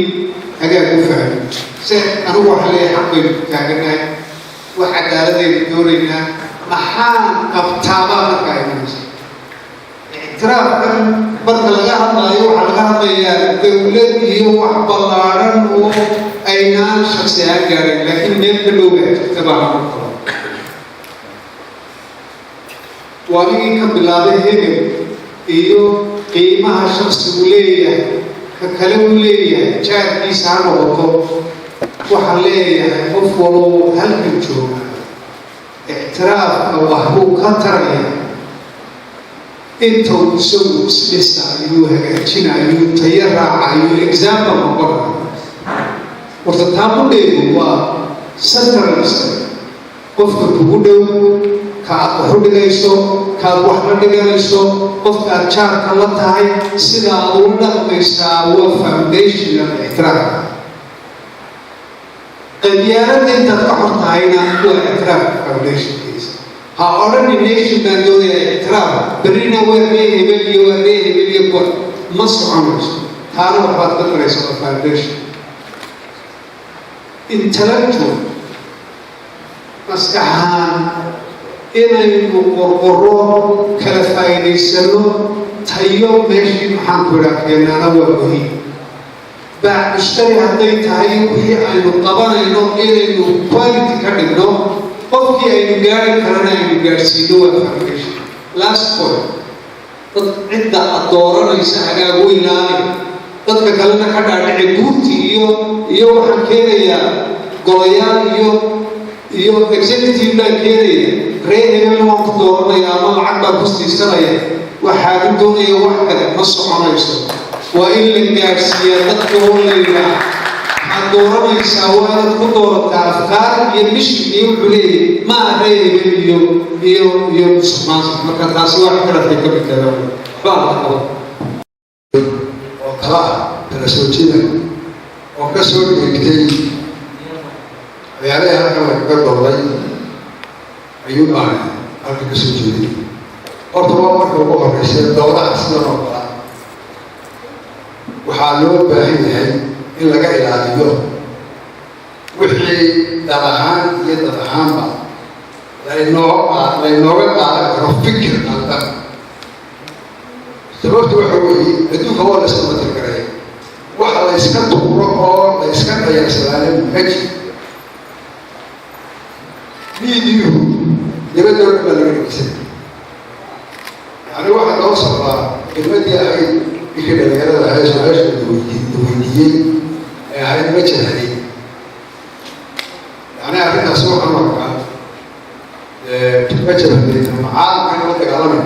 hagaag u fahmin. Se anigu waxaa leeyahay, xaq baynu ku taaganahay, wax cadaaladaynu doonaynaa. Maxaan qabtaabaa marka imanaysa? Ictiraafkan marka laga hadlayo, waxaa laga hadlayaa dowlad iyo wax ballaadhan oo aynaan shaksi ahaan gaarin, laakiin meel ka dhow baa jirta baa lagu qaba. Waa anigii ka bilaabay Hegel iyo qiimaha shaksigu leeyahay, ka kale uu leeyahay, jaarkiisa ha noqoto. Waxaan leeyahay, qof waloo halkan jooga ictiraafka waxbuu ka taraya inta uu isagu isdhisaayo, hagaajinayo, tayo raacayo, example noqonayo. Horta taa qudheedu waa central step. Qofka kugu dhow, ka aad wax u dhigayso, kaad wax la dhiganayso, qofka aad jaarka la tahay, sida aad ula dhaqmaysaa waa foundational ictiraafka. Qabyaaladda intaad ka xor tahayna waa ictiraafka foundationkiisa. Ha odhani nation baan doonaya ictiraaf, berrina waa ree hebel iyo waa ree hebel iyo kuwa, ma soconayso. Taana waxbaad ka taraysa, waa foundation. Intellectual, maskaxahaan inaynu qorqoro, kala faa'iidaysano, tayo meeshii maxaan ku idhaa keenaana waa muhiim. Baac mushtari hadday tahay, wixii aynu qabanayno inaynu quality ka dhigno, qofkii aynu gaari karana aynu gaadhsiino, waa foundation. Last point, dad cidda aad dooranaysa hagaag u ilaali, dadka kalena ka dhaadhici. Guurti iyo waxaan keenayaa golayaal iyo executive baan keenaya, reer hebelna waan ku dooranaya ama lacag baan ku siisanaya, waxaan u doonaya wax kale, ma soconayso. Waa in la gaadhsiiyaa dadka oo la yidhaah, waxaad dooranaysaa waa inaad ku doorataa afkaar iyo mission iyo wuxuu leeyahay, ma aha reer hebel iyo musuqmaasuq. Marka taasi wax kaladkay ka mid tahay, waxbaa la qaba. Oo kala ah kala soo jeeda oo ka soo dheegtay waxyaalihii halkan lagaga dooday ayuu baan halkan ka soo jeeday. Horta waa marka ugu horeysa, doodaha sidan oo kala waxaa loo baahan yahay in laga ilaaliyo wixii dal ahaan iyo dad ahaanba laynooga qaadan karo fikir qaldan. Sababta waxa weeye, adduunka waa la iska matirgareeya, waxa la iska tuuro oo la iska dhayarsadaana ma jiro. Miidiyuhu dibadda oo dhan baa laga dhegeysanay. Yani waxaa noo socdaa kelmadii ahayd ninkii dhalinyarada ahayd su-aasha la weydiiyey ee ahayd ma jahday. Yani arrintaas waxaan u arkaa, ma jahday, ma caalamkaynu la dagaalamayna,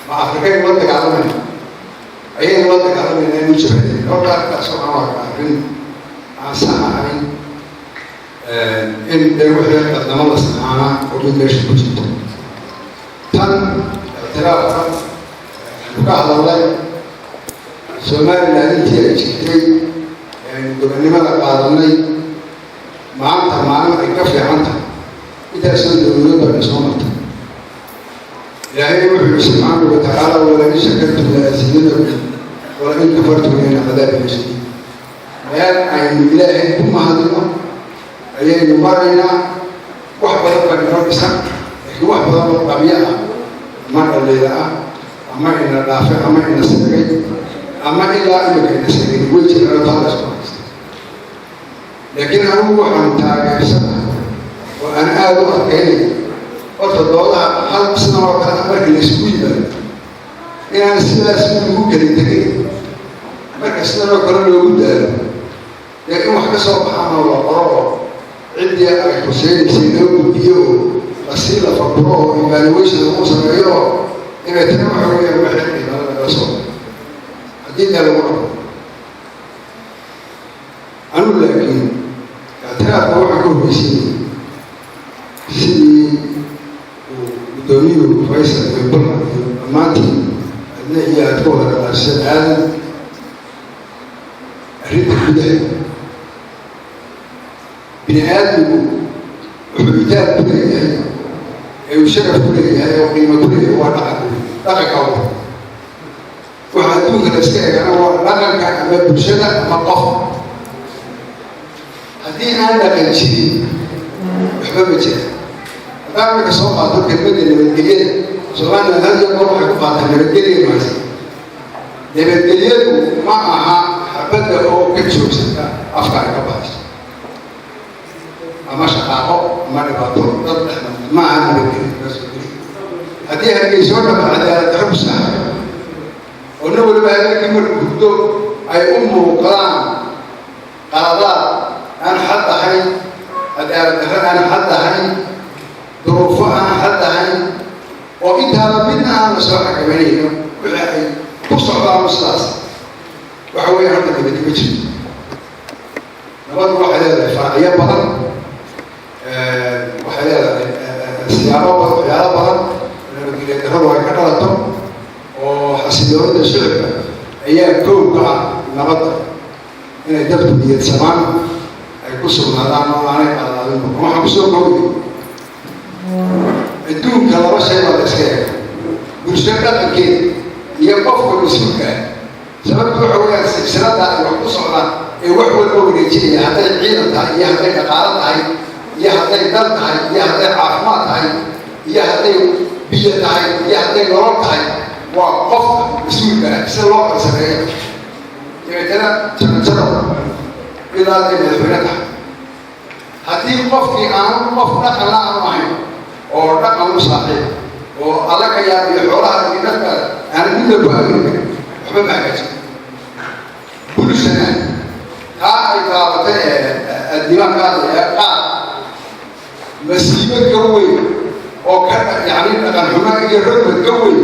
ma Afrikaynu la dagaalamayna, ayaynu la dagaalamayna inu jahday. Horta arrintaas waxaan u arkaa arrin aan sax ahayn, in dee wixii qadnamo la saxaana oo mid meesha ku jirto. Tan ictiraafka aynu ka hadalnay, Somaliland intii ay jirtay aynu gobonnimada qaadanay, maanta maalin ay ka fiican tahay, intaasoo dowlad baa soo martay. Ilaahay wuxuu yihi subxaanahu watacaala: "ولئن شكرتم لأزيدنكم ولئن كفرتم إن عذابي لشديد." Meel aynu Ilaahay ku mahadino ayaynu maraynaa. Wax badan baa inoo dhisan, laakiin wax badan oo qabyo ah ama dhaliila ah ama ina dhaafay ama ina seegay ama ilaa imika ina seegay way jiraan, taa la isku haysta. Laakiin anigu waxaan taageersanahay oo aan aada u arkaynaya, horta doodaha hal sidan oo kale marka la isugu yimaado inaan sidaas lagu kala tegin. Marka sidan oo kale loogu daalo, dee in wax ka soo baxaan oo la qoro oo ciddii ay khuseynaysay loo gudbiyo oo lasii lafaguro oo evaluation lagu sameeyo oo Dabeetana waxa weeyaan waxay qiimada lagala soo haddii dee lagu dhaqo anigu. Laakiin ictiraafka waxaan ka horreysiinaya sidii uu guddoomiyuhu Faysal iyo Burhan iyo dhammaantiin adna iyo aad ka wada dhaqaashan aadan arrinta gudaha. Bini aadmigu wuxuu itaab ku leeyahay ee uu sharaf ku leeyahay oo qiimo ku leeyahay waa dhaqan. Dhaqanka waxa adduunka la iska eegana waa dhaqanka ama bulshada ama qof. Haddii aan dhaqan jirin, waxba ma jira. Haddaan marka soo qaato kelmadda nabadgelyada, Somaliland had iyo goor waxay ku qaataan nabadgelya mahaysa. Nabadgelyadu ma aha xabadda oo ka joogsata afka ay ka baxayso ama shaqaaqo ama dhibaato dad dhexmarta, ma aha nabadgelyo. Haddii Hargeysa oo dhama cadaalad darro ku saaxay oo nin waliba habeenkii markuu hurdo ay u muuqdaan qaladaad aan xad ahayn, cadaalad darro aan xad ahayn, duruufo aan xad ahayn, oo intaaba midna aan la soo xakameynayno, wixii ay ku socdaan sidaas, waxa weeye horta nabadi ma jirto. Nabadu waxay leedahay faracyo badan, waxay leedahay siyaabo badan, waxyaalo badan. Nabadgelya darradu ay ka dhalato oo xasiloonida shicibka ayaa kow ka ah nabadda, inay dadku niyadsamaan ay ku sugnaadaan oo aanay qaladaadin. Waxaan kusoo koobaya, adduunka laba shay baa la iska eega: bulsho dhaqankeeda iyo qofka mas-uulka ah. Sababtu waxa weeyaan silsilada ay wax ku socdaan ee wax walba wareejinaya, hadday ciidan tahay iyo hadday dhaqaalo tahay iyo hadday dal tahay iyo hadday caafimaad tahay iyo hadday biyo tahay iyo hadday nolol tahay, waa qofka mas-uulka ah sida loo kala sameeyo. Dabeetana janajaro ilaa hadday madaxweyne tahay, haddii qofkii aanu qof dhaqan la aanu ahayn oo dhaqan u saaxiib oo alla ka yaabiyo xoolaha iyo naftaada aan midna ku aamini karin, waxba ma hagaajin. Bulshana taa ay taabatay addimaan ka hadlaya qaar masiibo ka weyn oo ka yacni dhaqan xumo iyo rogmad ka weyn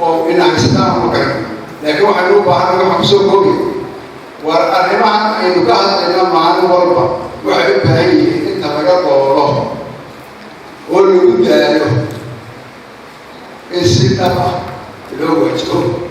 oo inaxaysataan ma garan. Laakiin waxaynu u baahanay, waxaan kusoo koobay, war arrimahan aynu ka hadlayna maalin walba waxay u baahan yihiin inta laga doodo oo lagu daalo in si dhab ah loo wajaho.